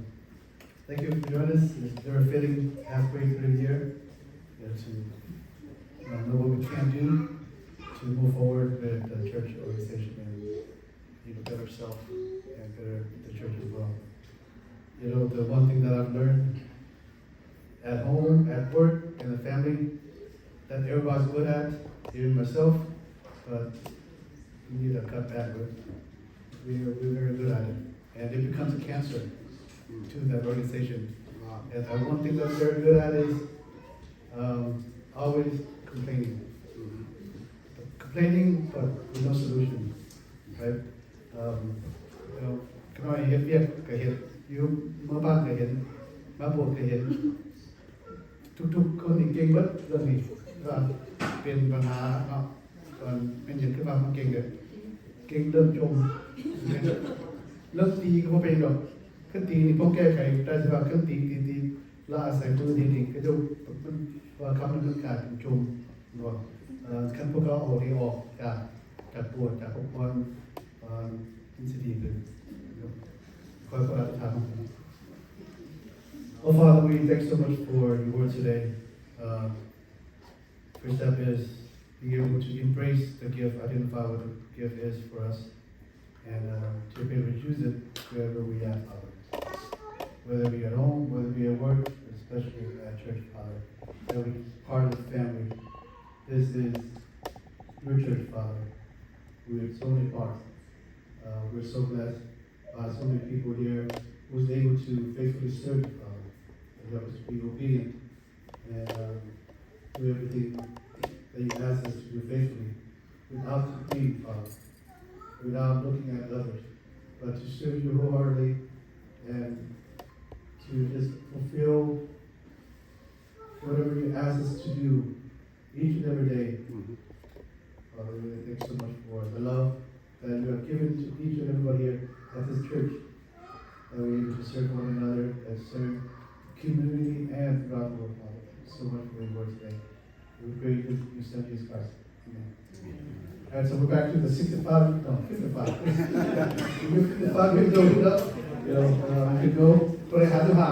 thank you for joining us. It's very fitting, halfway through the year, you know, to, uh, know what we can do to move forward with the church organization and be a better self and better the church as well. You know, the one thing that I've learned at home, at work, in the family, that everybody's good at, even myself, but we need to cut back with. We are, we're very good at it. And it becomes a cancer to that organization. Wow. And, uh, one thing that they're good at is, um, always complaining. Mm-hmm. Complaining, but with no solution, right? Um, you know, ຂ້ານ້ອຍເຮັດວຽກກໍເຮັດ ຢູ່ເມືອງບ້ານກໍເຫັນ ມາໂບດກໍເຫັນ ທຸກໆຄົນນີ້ເກັ່ງເບິດເລື່ອງນີ້ ວ່າເປັນບັນຫາເນາະ ວ່າແມ່ນຫຍັງຄືວ່າມັນເກັ່ງເດ້ ເກັ່ງເລື່ອງຈົ່ມ ເລື່ອງຕີກໍບໍ່ເປັນດອກ ຄືຕີນີ້ພໍແກ້ໄຂໄດ້ ແຕ່ວ່າເຄື່ອງຕີ ຕີ ຕີ ລະອາໄສມືເຮັດເອງ ກະຈົກ ມັນວ່າຄຳນັ້ນມັນກາຍເປັນຈົ່ມເນາະ ເອີ ຄັນພວກເຮົາເອົານີ້ອອກຈາກ ຈາກໂບດ ຈາກອົງກອນ ເອີ ມັນຊິດີຂຶ້ນ ຂໍ ຂໍອະທິຖານ. Oh, Father, we thank so much for your word today. Uh, first step is being able to embrace the gift, identify what the gift is for us, and, uh, to be able to use it wherever we are, Father. Whether we at home, whether we at work, especially at church, Father. Every part of the family. This is your church, Father. We are so many parts. Uh, we're so blessed by so many people here who's able to faithfully serve you, Father, and help us to be obedient and, um, do everything that you ask us to do faithfully, without complaining, Father, without looking at others, but to serve you wholeheartedly and to just fulfill whatever you ask us to do each and every day. Mm-hmm. Father, we thank you so much for the love that you have given to each and everybody here at this church, that we're able to serve one another and serve the community and throughout the world, Father. Thank you so much for your word today. We pray in your son, Jesus Christ. Amen. All right, so we're back to the sixty-five, no, fifty-five. Fifty-five, we go, you know, uh, we could go, but I have to have